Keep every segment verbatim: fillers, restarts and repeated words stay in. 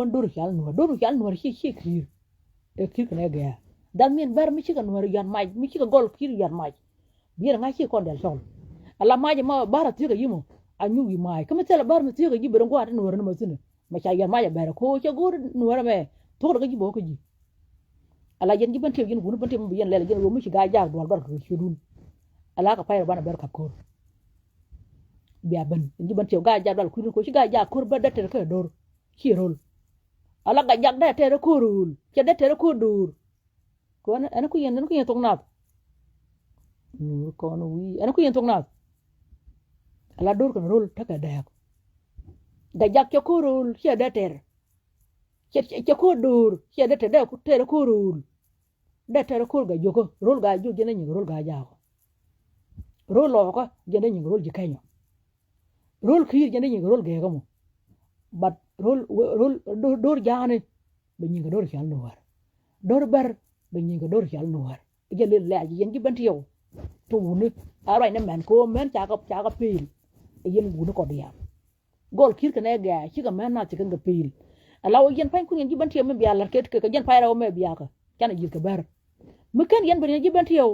Kɔn do̱r cal nuɔ̱ɔ̱r, do̱r cal nuɔ̱ɔ̱r ci ci ki̱i̱r. Ɛ ki̱i̱r kɛnɛ gɛ̈ɛ̈. That mean bär mi cikɛ nuɔ̱ɔ̱r yɔ̱a̱n mac, mi cikɛ gɔl ki̱i̱r yɔ̱a̱n mac. Biɛɛr ŋa̱c ci kɔn dɛl cɔl. Ala mac ma bär a thiek a yi̱ mɔ a nyuuth wi̱i̱ mac. Kä mi thil a bär mi thiek a yi̱ ben gua̱a̱t nuɔ̱ɔ̱r ni ma thi̱n. Ma ca yɔ̱a̱n mac a bär ko ca go̱o̱r nuɔ̱ɔ̱r ɛmɛ. Thuɔ̱k rɛ kä ji̱ bä kä ji̱. Ala yɛn ji̱ bän tiɛw, yɛn wuni bän tiɛw mi bi yɛn lɛl, yɛn ɣöö mi ci Gaa-jaak dual dual kɛ ciötdun. Ala kɛ pay rɔ banɛ bär kap ko̱r. Bia ben yɛn ji̱ bän tiɛw, Gaa-jaak dual kui̱dun ko ci Gaa-jaak ko̱r bä dee tɛr kä do̱r. Ci ro̱l. Ala Gaa-jaak dee tɛr ko̱r ro̱l, cɛ dee tɛr ko̱r do̱r. Ko ɛn, ɛn ku yɛn, ɛn ku yɛn thok nath. Nuur kɔn wi̱i̱, ɛn ku yɛn thok nath. Ala do̱r kɛn ro̱l tekɛ dɛɛk. Gaa-jaak cɛ ko̱r ro̱l, cɛ dee tɛr. Cɛ, cɛ, cɛ ko̱r do̱r, cɛ dee tɛr, dee tɛr ko̱r ro̱l. Dee tɛr ko̱r Gaa-jiokä, ro̱l Gaa-jiok jɛn dee nyiŋ ro̱l Gaa-jaak. Ro̱l lɔɔkä jɛn dee nyiŋ ro̱l ji̱ Kenya. Ro̱l ki̱i̱r jɛn dee nyiŋ ro̱l gɛɛkä mɔ. But ro̱l, ro̱l do̱r, do̱r ja̱a̱ni bɛ nyiŋ kɛ do̱r cal nuäär. Do̱r bär bɛ nyiŋ kɛ do̱r cal nuäär. Jɛ lil lɛɛc yɛn ji̱ bän tiɛw. Ti wuni a ruacni mɛn kɛ ɣöö mɛn ca kɛ, ca kɛ pi̱i̱l. Yɛn wuni kɔ diaal. Gɔl ki̱i̱r kɛnɛ gɛ̈ɛ̈ cikɛ mɛn nath ci kɛn kɛ pi̱i̱l. Ala wä yɛn pa̱nykun yɛn ji̱ bän tiɛw mi bia la̱t kɛ, kɛ, kɛ jɛn pay rɛw mɛ biakä. Canɛ ji̱th kɛ bär. Mi ken yɛn ben yɛn ji̱ bän tiɛw.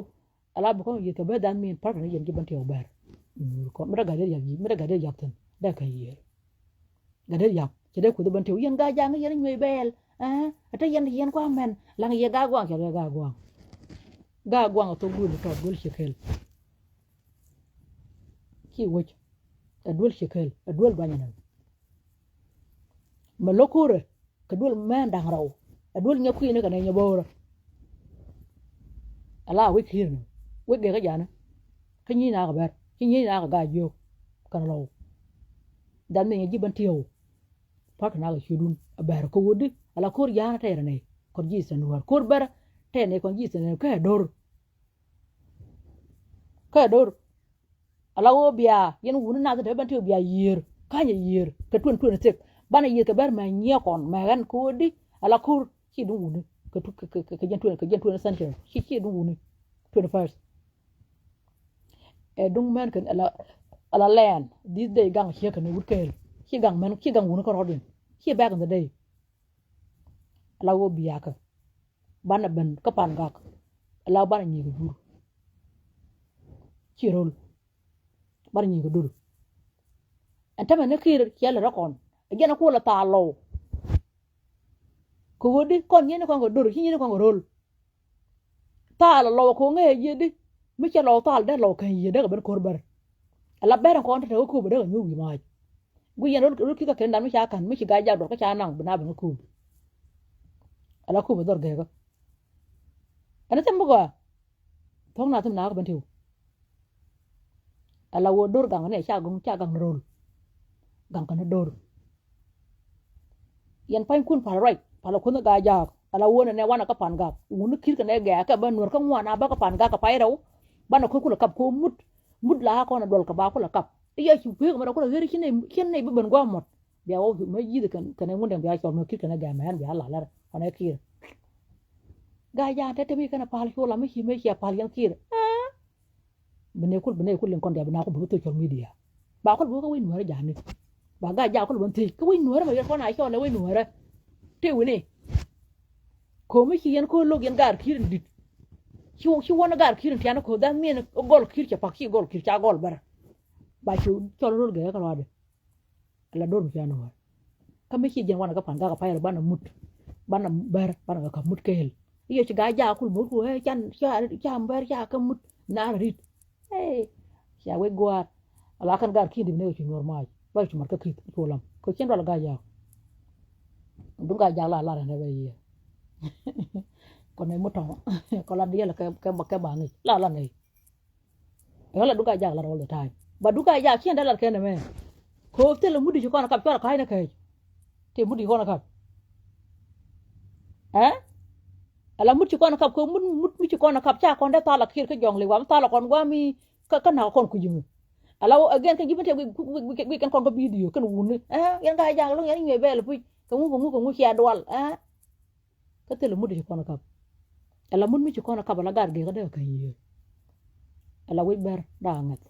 Ala bi kɔn yieth kɛ bä dhan min parkɛ ni yɛn ji̱ bän tiɛw bär. Mi rɛ gat dee riak yi̱, mi rɛ gat dee riak thi̱n dee kɛ yiër. Gat dee riak cɛ dee kuoth bän tiɛw yɛn Gaa-jaak ni yɛn nyuec bɛɛl. Ɛ te yɛn, yɛn kua mɛn laŋ yɛ Gaa-guaŋ, cɛ rɛ Gaa-guaŋ. Gaa-guaŋ a thok duël tɔt duël ciɛ kel. Ci wec ɛ duël ciɛ kel, ɛ duël duanyɛ nɛn. Mɛ lo̱k ko̱rɛ kɛ duël mɛn da̱ŋ rɛw. Ɛ duël nyɛ kui̱ni kɛ nɛ nyɛ bo̱o̱rä. Ala wec ki̱i̱r ni wec gɛkä janä. Kä nyi̱i̱n akɛ bɛr ci nyi̱i̱n akɛ Gaa-jiök kɛn lɔw. Dhan ni nyɛ ji̱ bän tiɛw. Pa̱k kɛ nakɛ ciötdun a bɛr kɛ wutdi. Ala ko̱r ja̱a̱n tɛɛrɛ nɛy kɔn ji̱ Eastern Nuäär, ko̱r bɛr tɛɛrɛ nɛy kɔn ji̱ Eastern Nuäär kä ɛ do̱r. Kä ɛ do̱r. Ala ɣöö bia yɛn wuni nath te bän tiɛw bia yiër, ka̱nyɛ yiër kɛ twenty twenty-six. Banɛ yiër kɛ bär mɛ nyiɛ kɔn mɛ ɣän kɛ ɣöö di ala ko̱r ci duŋ wuni kɛ tu, kɛ, kɛ, kɛ jɛn twenty, kɛ jɛn twenty century. Ci, ci duŋ wuni twenty-first. Ɛ duŋ mɛn kɛ ala, ala lɛn this day gaŋ ciek kɛn wut kɛɛl. Ci gaŋ mɛn, ci gaŋ wuni kä rɔɔdiɛn. Ci back in the day. Ala ɣöö biakä. Banɛ ben kä Pan Gak. Ala banɛ nyi̱i̱k jur. Ci ro̱l. Banɛ nyi̱i̱k dur. Ɛn tämɛ ni Kiir ciɛ lɛ rɔ kɔn. Ɛ jɛn ɛ kuɔ lɛ thaal lɔw. Kɛ ɣöö di kɔn nyieni kɔn kɛ dur, ci nyieni kɔn kɛ ro̱l. Thaal lɔw kɛ ɣöö ŋäc ɛ yiëë di. Mi cɛ lɔw thaal dee lɔw kɛn yiëë dee kɛ ben ko̱r bär. Ala bɛr ɛn kɔn te te kä Akobo dee kɛ nyuuth wi̱i̱ maac. Guic yɛn ro̱l, ro̱l ki̱ kɛ kɛn dan mi ca ka̱n mi ci Gaa-jaak duɔl kä ca naŋ bi na ben kä Akobo. Ala Akobo dhɔr gɛɛkä. Ɛn thim bi gɔaa. Thɔ̱k na thim na kä ben tiw. Ala wä do̱r gaŋ ni ca gaŋ, ca gaŋ ni ro̱l. Gaŋ kɛ ni do̱r. Yɛn pa̱nykun pal ruac, pal kuoth ni Gaa-jaak. Ala wä ni nɛ wanɛ kä Pan Gak. Wuni Kiir kɛ nɛ gɛɛkä bä nuɔr kä ŋuan a bä kä Pan Gak kɛ pay rɛw. Banɛ ko̱r kulɛ kap ko̱ mut. Mut la kɔn a duɔl kɛ ba kulɛ kap. I̱ yɛ cu kueek mɛ rɔ kulɛ ɣer ci nɛy, ci nɛy bi ben gua̱a̱ mɔt. Bia wä mɛ yi̱th kɛn, kɛn ɛ ŋundɛ bia cɔl mɛ Kiir kɛn ɛ gɛmɛ ɛn bia la lɛr kɔn ɛ Kiir. Gaa-jaak te te mi kɛn ɛ pal cu la mi ci, mi ci ɛ pal yɛn Kiir. Aa. Bi nɛy kul, bi nɛy kul liŋ kɔn dia bi na kul bi social media. Ba kul bi wä kä wec nuäärä ja̱a̱ni. Ba Gaa-jaak kul bi wä thiec kä wec nuäärä mɛ yɛn kɔn a cɔl ɛ wec nuäärä. Te wi̱ni. Ko̱mi ci yɛn ko̱r lo̱k yɛn gaar Kiir in di̱t. Ci, ci wä ni gaar Kiir in tiani ko̱r, that mean gɔl Kiir cɛ pak, ci gɔl Kiir ca gɔl bärä. Ba ci cɔl ro̱l gɛɛ kä ruaadɛ. Ala do̱r mi ca nuɔ̱ɔ̱r. Kä mi ci jɛn wanɛ kä Pan Gak a pay rɛw banɛ mut. Banɛ bär, banɛ kɛ mut kɛɛl. I̱ yɛ ci Gaa-jaak kul mut ku ɛ can, ca, ca bär ca kä mut. Naar rit. Ɛ, ca wec gua̱a̱r. Ala kɛn gaar Kiir in di̱t ni kɛ ci nuɔ̱ɔ̱r mac. Ba ci mat kä Kiir cu lam. Kɛ cɛn dual Gaa-jaak. Duŋ Gaa-jaak la lar ɛn ɛ bɛ yiëë. Kɔn ɛ mut tɔ̱ŋ. Kɔn la diɛl kɛ, kɛ, kɛ ba ŋi̱c. La la ŋi̱c. Ɛ ɣän la Duŋ Gaa-jaak lat all the time. But Duŋ Gaa-jaak ciɛn dee lat kɛn ɛmɛ. Ko̱o̱p thilɛ mut di ci kɔn ɛ kap cuarɛ ka̱a̱cnɛ kɛɛc. Tëë mut di ci kɔn ɛ kap. Ɛ? Ala mut ci kɔn ɛ kap, ko̱o̱p mut, mut mi ci kɔn ɛ kap ca kɔn dee thal a Kiir kä Jɔŋli wa mi thal a kɔn gua̱a̱mi kä, kä na̱k kɔn kui̱c mi. Ala wä again kɛn ji̱ mi tëë guic, guic, guic, guic kɛn kɔn kä video kɛn wuni. Ɛ? Yɛn Gaa-jaak lo̱ŋ yɛn inyuɛ bɛɛl puc kɛ ŋu, kɛ ŋu, kɛ ŋu cia dual. Ɛ? Kä thilɛ mut ci kɔn ɛ kap. Ala mut mi ci kɔn ɛ kap ala gaar gɛɛkä dee kɛ yiëë. Ala wec bär daa ŋäth.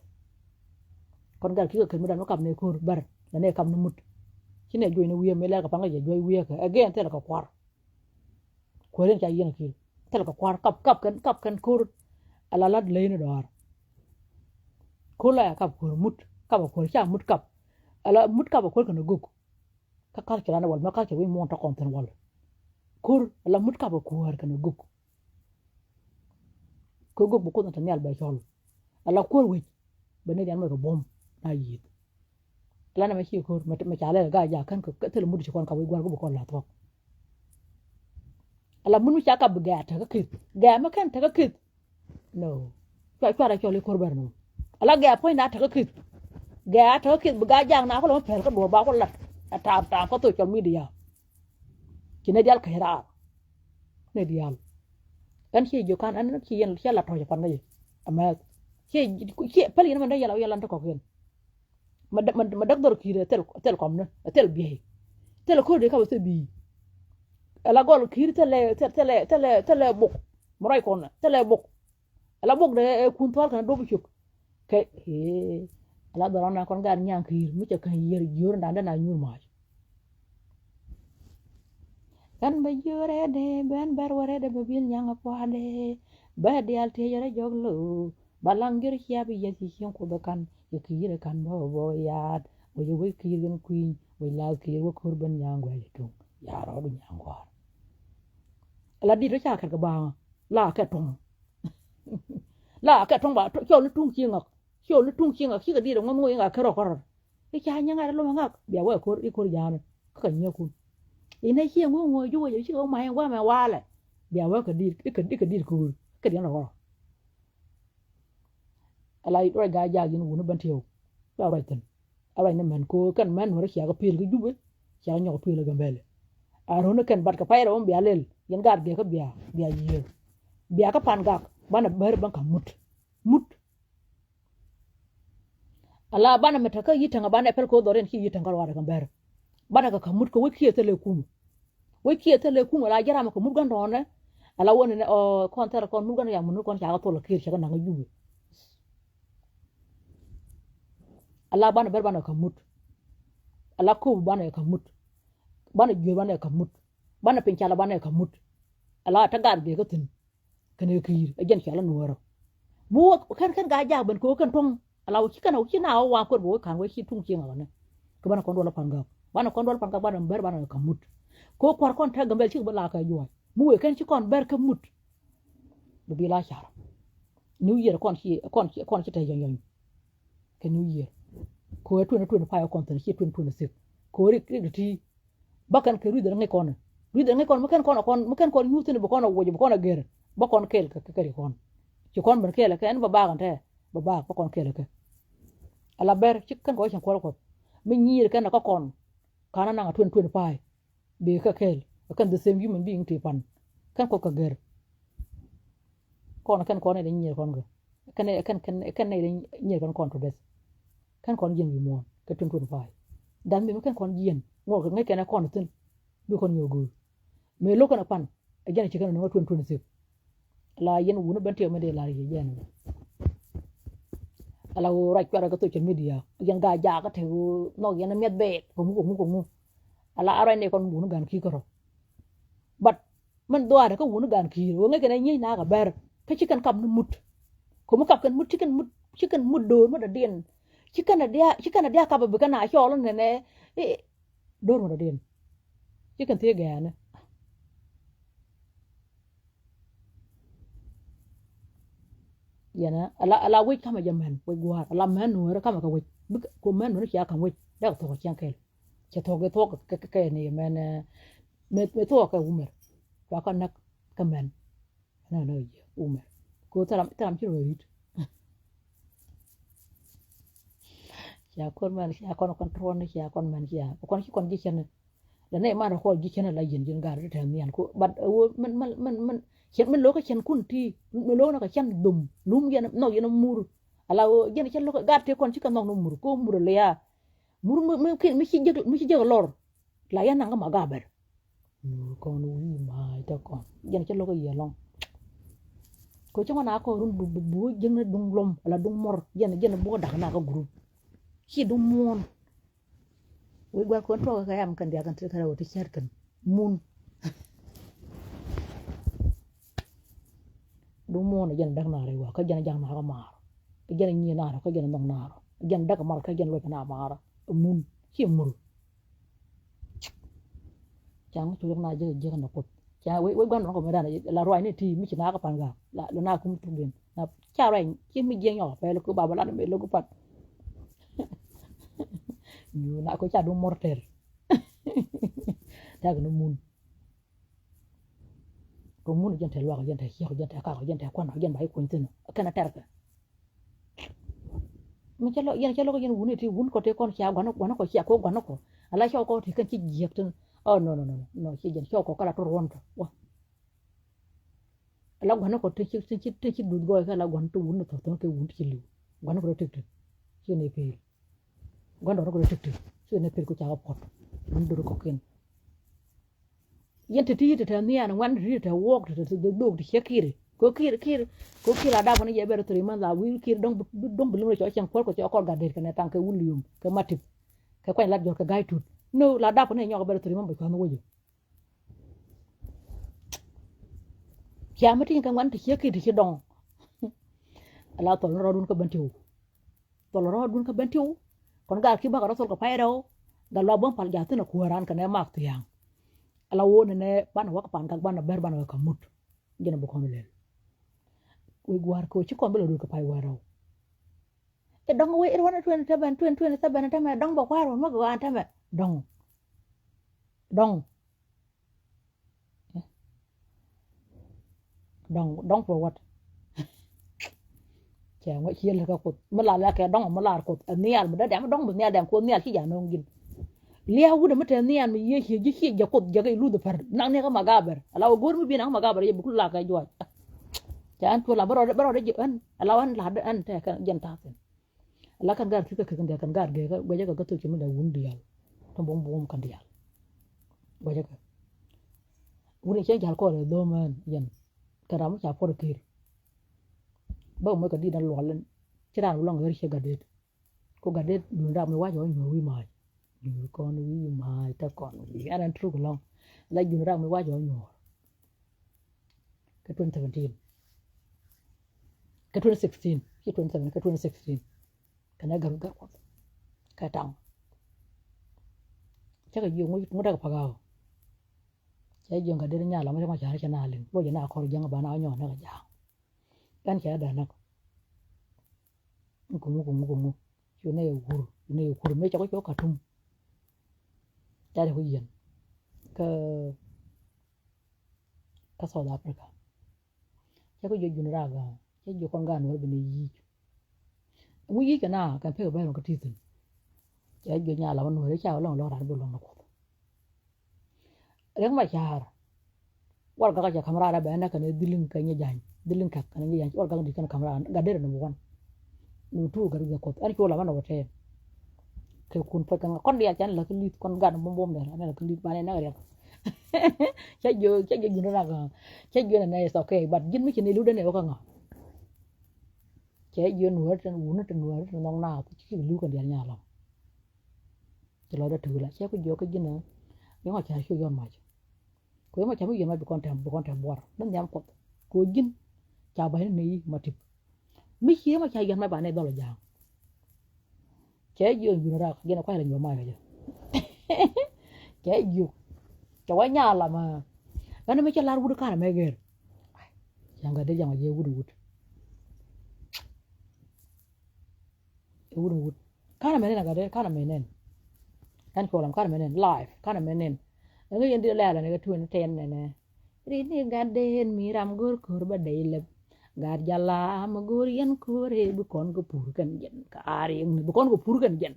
Kɔn gaar Kiir kɛ kɛn mi dan mi kap nɛ ko̱r bär la nɛ kap ni mut. Ci Inɛ juɔcni wi̱i̱ mëë lɛl kɛ paŋ kɛ jɛ juɔc wi̱i̱ kɛ again thilɛ kɛ kuar. Kuäär in ca yiɛn kɛ ki̱i̱r thilɛ kɛ kuar kap kap kɛn kap kɛn ko̱r. Ala lat ley ni dɔaar. Ko̱r la ya kap kuäär mut kap a kuäär ca mut kap. Ala mut kap a kuäär kɛn a gök. Kä culture lan wal mɛ culture wi̱i̱ muɔ̱ɔ̱n tɔkɔn thi̱n wal. Ko̱r ala mut kap a kuäär kɛn a gök. Kɛ gök bi kuoth ni te nhial bɛ cɔl. Ala kuäär wec bɛ ni dian mɛ kɛ buɔ̱m na yieth. Ala ni mɛ ci ko̱r mɛ ca lɛl gaa jaak kän kɛ thil mut ci kɔn kap wi̱i̱ gua̱r kä bi kɔn la thuɔ̱k. Ala mut mi ca kap bi gɛ̈ɛ̈ tekä kith gɛ̈ɛ̈ mɛ kɛn tekä kith. No. Cua cuarɛ cɔl i̱ ko̱r bɛr nɔ. Ala gɛ̈ɛ̈ puɔ̱ny na tekä kith. Gɛ̈ɛ̈ a tekä kith bi gaa jaak na kulɛ mi pɛl kä duɔ̱ɔ̱r ba ku lat. A taap taap kä social media. Ci nɛ diaal kɛc raar. Nɛ diaal. Ɛn ci jiök ka̱n ɛn ci yɛn ci la tɔ̱c pan kä yɛ. Ɛmɛ ci ci päl yɛn mɛn dee yɛl a yɛl an te kɔk yɛn. Ma däk dhɔr ki̱i̱r ɛ thil kɔmni ɛ thil biɛy. Thil ko̱r dee kap ɛ thil bi̱i̱. Ɛ la gɔl ki̱i̱r thilɛ thilɛ thilɛ thilɛ buk. Mi ruac kɔn thilɛ buk. Ala bok dee ɛ kun thual kɛn a dop cuk. Kɛ ee ala dhɔran na kɔn gaat nyaŋ ki̱i̱r mi cɛ kän yiër jiöör ndan den a nyuur mac. Kän bɛ jiöör ɛ dee ben bɛr wä rɛ dee bɛ bil nyaŋ a pua̱a̱dɛ. Bɛ diaal tiec rɛ jɔk lo̱o̱ ba laŋ jiör cia bi yɛth ci cieŋ kuoth ɛ kan yɛ ki̱i̱r ɛ kan bä bä yaat. Wec ɛ wec ki̱i̱r kɛn kui̱ny wec lath ki̱i̱r wä ko̱r ben nyaŋ guɛc ɛ tuŋ. Yaar rɔɔdu nyaŋ gua̱a̱r. Ala dit rɔ ca kɛt kɛ baaŋä la kɛ tuŋ. La kɛ tuŋ ba cɔl ni tuŋ ci ŋak. Cɔl ni tuŋ ci ŋak cikɛ dit ŋuɔ̱th ŋuɔ̱th iŋak kɛ rɔ kɔrɔr. I̱ ca nyiŋ ŋa̱t lo̱ŋ ŋak bia wee ko̱r i̱ ko̱r ja̱a̱ni. Kä kɛ nyiäkun i̱ nɛ ciɛ ŋuɔ̱th ŋuɔ̱th juwec cikɛ wä ma̱a̱c gua̱a̱mɛ walɛ. Bia wee kɛ dit i̱ kɛ dit ko̱r kɛ diɛn rɔ kɔrɔr. Ala ruac gaa jaak yɛn wuni ben tiɛw. Ba ruac thi̱n. A ruac ni män ko kɛn män nuɔrɛ ciakä pel kä Jubɛ. Ciakä nyɔk pel kä Gambɛlɛ. A run ni kɛn bat kɛ pay rɛ wä bia lel yɛn gaat gɛkä bia bia yiëë. Bia kä pan gak banɛ bär bän ka mut. Mut. Ala banɛ mɛ tekä yi̱ täŋ a banɛ pɛl ko dhɔr yɛn ci yi̱ täŋ kä ruaadɛ kɛ bär. Banɛ kɛ ka mut kɛ wec kiɛ thilɛ kum. Wec kiɛ thilɛ kum ala jɛ ram kɛ mut gandɔɔnɛ. Ala wä ni nɛ ɔ kɔn thɛr kɔn mut gandɔɔn ya mut ni kɔn ca kɛ thol kiɛ cɛ kɛ naŋ Jubɛ. Ala banɛ ber banɛ ka mut. Ala ko̱o̱p banɛ ka mut. Banɛ juël banɛ ka mut. Banɛ piny cal banɛ ka mut. Ala te gat gee kä thi̱n. Kɛn ɛ ki̱i̱r ɛ jɛn cal nuɔɔrä. Mi wä kɛn kɛn gaa jaak ben ko̱o̱k kɛn tuɔ̱ŋ. Ala wä ci kɛn wä ci na wä waŋ kuer bɛ wä ka̱n wä ci tuŋ ci ŋakä ni. Kɛ banɛ kɔn duɔl pan gak banɛ kɔn duɔl pan gak banɛ ber banɛ ka mut. Ko̱o̱k kua̱r kɔn te Gambɛl cik bi la kɛ juac mi wëë kɛn ci kɔn ber kä mut. Bi bi la car. New Year kɔn ci kɔn ci kɔn ci te yɔny yɔny. Kɛ New Year. Kɛ wee twenty twenty five kɔn thi̱n ci twenty twenty six. Kɛ wee rik rik ti. Ba kɛn kɛ rui̱dhɛ ŋi̱c kɔn. Rui̱dhɛ ŋi̱c kɔn mi kɛn kɔn kɔn mi kɛn kɔn nyuuth ni bi kɔn a wuɔc bi kɔn a gɛr. Ba kɔn kɛɛl kɛ kɛ ri kɔn. Ci kɔn ben kɛɛl kɛ ɛn ba baak ɛn tɛ. Ba baak ba kɔn kɛɛl kɛ. Ala ber ci kɛn kɔn cɛn kuɔl kuɔth. Mi nyiir kɛn a kä kɔn. Ka̱n a naŋ a twenty twenty five. Bi kä kɛɛl a kɛn the same human being ti pan. Kɛn kuɔth kɛ gɛr. Kɔn kɛn kɔn nɛy dee nyier kɔn kɛ kɛn kɛn kɛn kɛn nɛy dee nyier kɔn kɔn to death. Kɛn kɔn jiɛn wi̱i̱ muɔ̱ɔ̱n kɛ twenty twenty five. Da̱th mi mi kɛn kɔn jiɛn ŋuɔk ŋäc kɛn kɔn thi̱n. Bi kɔn nyuɔk go̱o̱r mëë lo̱k kɛn a pan. Ɛ jɛn a ci kɛn a nuŋ a twenty twenty six. La yɛn wuni ben tiɛk mi dee lar yɛ jɛn. Ala ɣöö ruac cuarɛ kä social media yɛn gaa jakä te ɣöö nhɔk yɛn a miɛth bɛɛk kɛ ŋu kɛ ŋu kɛ ŋu. Ala a ruac nɛy kɔn wuni gan ki̱i̱k kärɔ. But mɛn dhuaarɛ kä wuni gan ki̱i̱r ɣöö ŋäc kɛn a nyiec nakä bɛr. Kä ci kɛn kap ni mut. Kɛ mi kap kɛn mut ci kɛn mut ci kɛn mut do̱o̱r mi dɔ̱diɛn. Ci kɛn a dia ci kɛn a dia kap a bi kɛn a cɔɔl nɛnɛ. Do̱r ŋuɔ̱t a diɛn ci kɛn thiee gɛ̈ɛ̈ni. Yɛn ala ala wec kamɛ jɛ mɛn wec gua̱a̱r ala mɛn nuɔ̱ɔ̱rä kamɛ kɛ wec. Bik ku mɛn nuɔ̱ɔ̱rä cia ka̱m wec dɛk thuɔ̱k a ciɛŋ kɛl. Cɛ thuɔ̱k kɛ thuɔ̱k kɛ kɛ ni mɛn. Mɛ thuɔ̱k kɛ wumɛr cua kɔn näk kɛ mɛn. Nɛ nɛ jiɛ wumɛ ko thɛlam thɛlam ci rɔ rit. Cia kɔn mɛn cia kɔn kɔn truɔn cia kɔn mɛn cia kɔn ci kɔn ji̱ cɛn. Lɛ nɛ man rɔ kɔn ji̱ cɛn la yɛn ji̱n gar ri tɛn nian ko but wo mɛn mɛn mɛn mɛn cɛn mɛn lokä cɛn kun ti mɛn lokä nɔ kɛ cɛn dum lum yɛn nɔ yɛn mur. Ala wo yɛn cɛn lokä gar te kɔn ci kɛ nɔk nɔ mur ko mur lɛ ya. Mur mi mi ci jek mi ci jek lɔr. La yɛn naŋ kä ma gabɛr. Mur kɔn wi̱i̱ ma̱a̱c tä kɔn jɛn cä lo̱k i̱ yɛ lɔ̱ŋ. Kɛ cä ŋɔn a kɔn run bu bu bu jiäkni duŋ lom ala duŋ mɔr jɛn jɛn buk dak na kä gurup. Ci duŋ muɔ̱ɔ̱n. Wec gua̱r kɔn tuɔk kɛ yam kɛn diaal kɛn ti kɛn rɛw ti cɛr kɛn mun. Duŋ muɔ̱ɔ̱n ɛ jɛn däk naar iwa kä jɛn ja̱ŋ naar kä maar. Ɛ jɛn nyi naar kä jɛn nhɔk naar. Ɛ jɛn däk maar kä jɛn luɔc naar maar. Ɛ mun ci mur. Ca ŋu cu lok na jiäk jiäk na Kuoth. Ca wec wec gua̱n nɔn kɔ mɛ dan la ruac ni ti mi ci na kä pan ga la na kum tuk den. Na ca ruac ci mi jiäk nyɔk pɛl ku baba la ni mɛ lok pat. Nyu na ko ca du mor ter. Tɛk ni mun. Kɛ ŋun jɛn tɛ luak jɛn tɛ ciɛk jɛn tɛ kak jɛn tɛ kuan jɛn ba i̱ kuny thin kɛn a tɛrkɛ. Mi cɛ lɔ yɛn cɛ lɔ kɛ yɛn wuni ti wun kɔ ti kɔn cia guan guan kɔ cia ko guan kɔ. Ala cɛ kɔ ti kɛn ci jiɛk tin. Oh no no no no ci jɛn cɛ kɔ kala to ruɔn tɔ wa. Ala guan kɔ ti ci ti ci ti ci duth gɔy kɛ ala guan ti wun tɔ tɔ kɛ wun ti ci liw. Guan kɔ ti ti ci ne pil. Guan dɔ kɔ ti ti ci ne pil ko ca kɔ pɔt. Wun dor kɔ ken. Yɛn te ti te te nhian ŋuan te ti te wuɔk te te dhok te ciek kiri. Ko kiri kiri ko kiri la dap ni jɛ bɛr three months a wi̱i̱ kiri dɔŋ dɔŋ bi lum rɛ cɔ cɛŋ kuɔr kɔ cɔ kɔr gat der kɛ nɛ taŋ kɛ wul yom kɛ matip. Kɛ kuany lat jɔr kɛ gai tut no la dap ni nyɔk bɛr three months bɛ cuath ni wecɛ. Cia mi ti kɛ ŋuan te ciek kiri te ci dɔŋ. Ala thɔl ni rɔdun kɛ ben tiw. Thol rɔɔdun kä ben tiw. Kɔn gal ki bakɛ rɔ thol kɛ pay rɛw. Gal luak bäm pal ja̱thin a kuäran kɛ nɛ mak thia̱a̱ŋ. Ala woo ni nɛ banɛ wä kɛ pan gak banɛ ber banɛ wä kɛ mut. Jɛn a bi kɔn lɛl. Wi̱i̱ gua̱a̱r kɛ wä ci kɔn bi lɛ rut kɛ pay wä rɛw. Ɛ dɔŋ wee it wä ni twenty seven twenty twenty seven tämɛ dɔŋ bɛ kua̱r wä mɛ kɛ ɣaan tämɛ dɔŋ. Dɔŋ. Dɔŋ dɔŋ for what? Cɛ ŋuɛ ci yɛl kä Kuoth mi la lɛ kɛ dɔŋ mi lar Kuoth ɛ nhial mi dee dɛm dɔŋ mi nhial dɛm Kuoth nhial ci ja̱ nɔŋ gin. Lia̱a̱ wut mi te nhial mi yiee ci ji̱ ci jɛ Kuoth jɛ kɛ luth pär naŋ ni kä ma gabɛr ala wä go̱o̱r mi bi naŋ ma gabɛr yɛ bi kul la kɛ juac. Cɛ ɛn tuɔl la bä rɔɔdɛ bä rɔɔdɛ ji̱ ɛn ala wä ɛn la dee ɛn te kɛ jɛn ta̱a̱ thin. La kɛn gaat thi̱th kä kek kɛn diaal kɛn gaat gɛɛ kä guɛcä kɛ kä thok ci mi dee wun diaal. Tɔ buɔ̱m buɔ̱m kɛn diaal guɛcä kɛ. Wun i̱ cɛ ja̱l kɔɔr ɛ dho̱o̱m ɛn yɛn kɛ ram mi ca puɔr kir. Bä mɛ kɛ di̱t ɛn luɔl ɛn ci raan bi lɔŋ ɣer ciɛ gat det. Ko gat det duun ram mi wac ɔ nyuɔ̱ɔ̱r wi̱i̱ maac. Nyuur kɔn wi̱i̱ maac tä kɔn wi̱i̱ ɛn ɛn truk lɔŋ. La duun ram mi wac ɔ nyuɔ̱ɔ̱r. Kɛ twenty seventeen kɛ twenty sixteen ci twenty seventeen kɛ twenty sixteen. Kɛnɛ gɛr gɛr kuɔth kɛ taŋ. Cä kɛ jiök ŋut däk pakä ɔ. Cɛ jiök gat det nyal ɔmɔ cɛ ma ca̱r cɛ na liŋ luɔc jɛ na kɔr jiäŋ ba na nyɔɔn nɛ kɛ ja̱a̱ŋ. Ɛn cɛ dɛ näk. Kuŋu kuŋu kuŋu. Cu nɛ yɛ wur cu nɛ yɛ kur mëë cɛ kɔ cɔ Katum. Ca dɛ ku yiɛn kä kä South Africa. Cɛ kɛ jiök jun rak cɛ jiök kɔn gaat nuɔr bi ni yic. Ŋu yic kɛ na kɛn pek bɛ rɔn kä ti thin. Cɛ jiök nyal lam nuɔr ca lɔŋ lɔŋ ran bi lɔŋ ni kuɔth. Riɛk ma ca̱a̱r. Warɛgak cɛ ka̱m raar ɛ bɛ ɛn ɛ kɛn ɛ dhiliŋ kɛ nyɛ ja̱ny dhiliŋ kɛk kɛn ɛ nyɛ ja̱ny warɛgak di kɛn ka̱m raar gat derɛ nɔmɔ wan. Ni tuuk gat wi̱i̱ kuɔth ɛn cu lam ɛn ɔ wä tɛɛn. Kɛ kun puɔc kɛ ŋa kɔn diaal can la kä li̱th kɔn gat buɔ̱m buɔ̱m dɛr ɛn la kä li̱th banɛ nɛ riɛk. Cɛ jiö cɛ jiö jun rak cɛ jiö nɛ nɛ is okay but ji̱n mi ci ni lud ɛn ɛ wä kä ŋa. Cɛ jiö nuɔ̱ɔ̱ri tɛn wuni tɛn nuɔ̱ɔ̱ri tɛn nhɔk naath ci ci li̱w kɛn diaal nyalɔ. Ci lɔcdä tek la cɛ ku jiök kä ji̱n ɛ. Yɔ̱ŋ a ca cu yɔn mac. Ku yɔ̱ŋ a ca mi yɔn mac bi kɔn tɛm bi kɔn tɛm buɔr ni nhiam kuɔth. Ku ji̱n ca ba̱ny ni nɛy ma tip. Mi ci yɔ̱ŋ a ca yɔn mac ba nɛy dhɔl a ja̱a̱ŋ. Cɛ jiök jun rak ji̱n a kuac la nyuɔ̱ɔ̱r mac kɛ jɛ. Cɛ jiök cɛ wä nyaal ama. Ɣän mi cɛ lar wut ka̱n amɛ gɛr. Cɛ gat dee jam a jiɛ wut wut. I̱ wut i̱ wut ka̱n amɛ nɛn a gat dee ka̱n amɛ nɛn. Ɛn cuɔl am ka̱n amɛ nɛn life ka̱n amɛ nɛn. Ɛŋ yɛn di lɛl ɛn kɛ tuun tɛn nɛnɛ. Rini gat dee ɛn mi ram go̱r ko̱r bä dee ilɛp. Gat jala am go̱r yɛn ko̱r ɛ bi kɔn kɛ pur kɛn jɛn ka ar yɛn bi kɔn kɛ pur kɛn jɛn.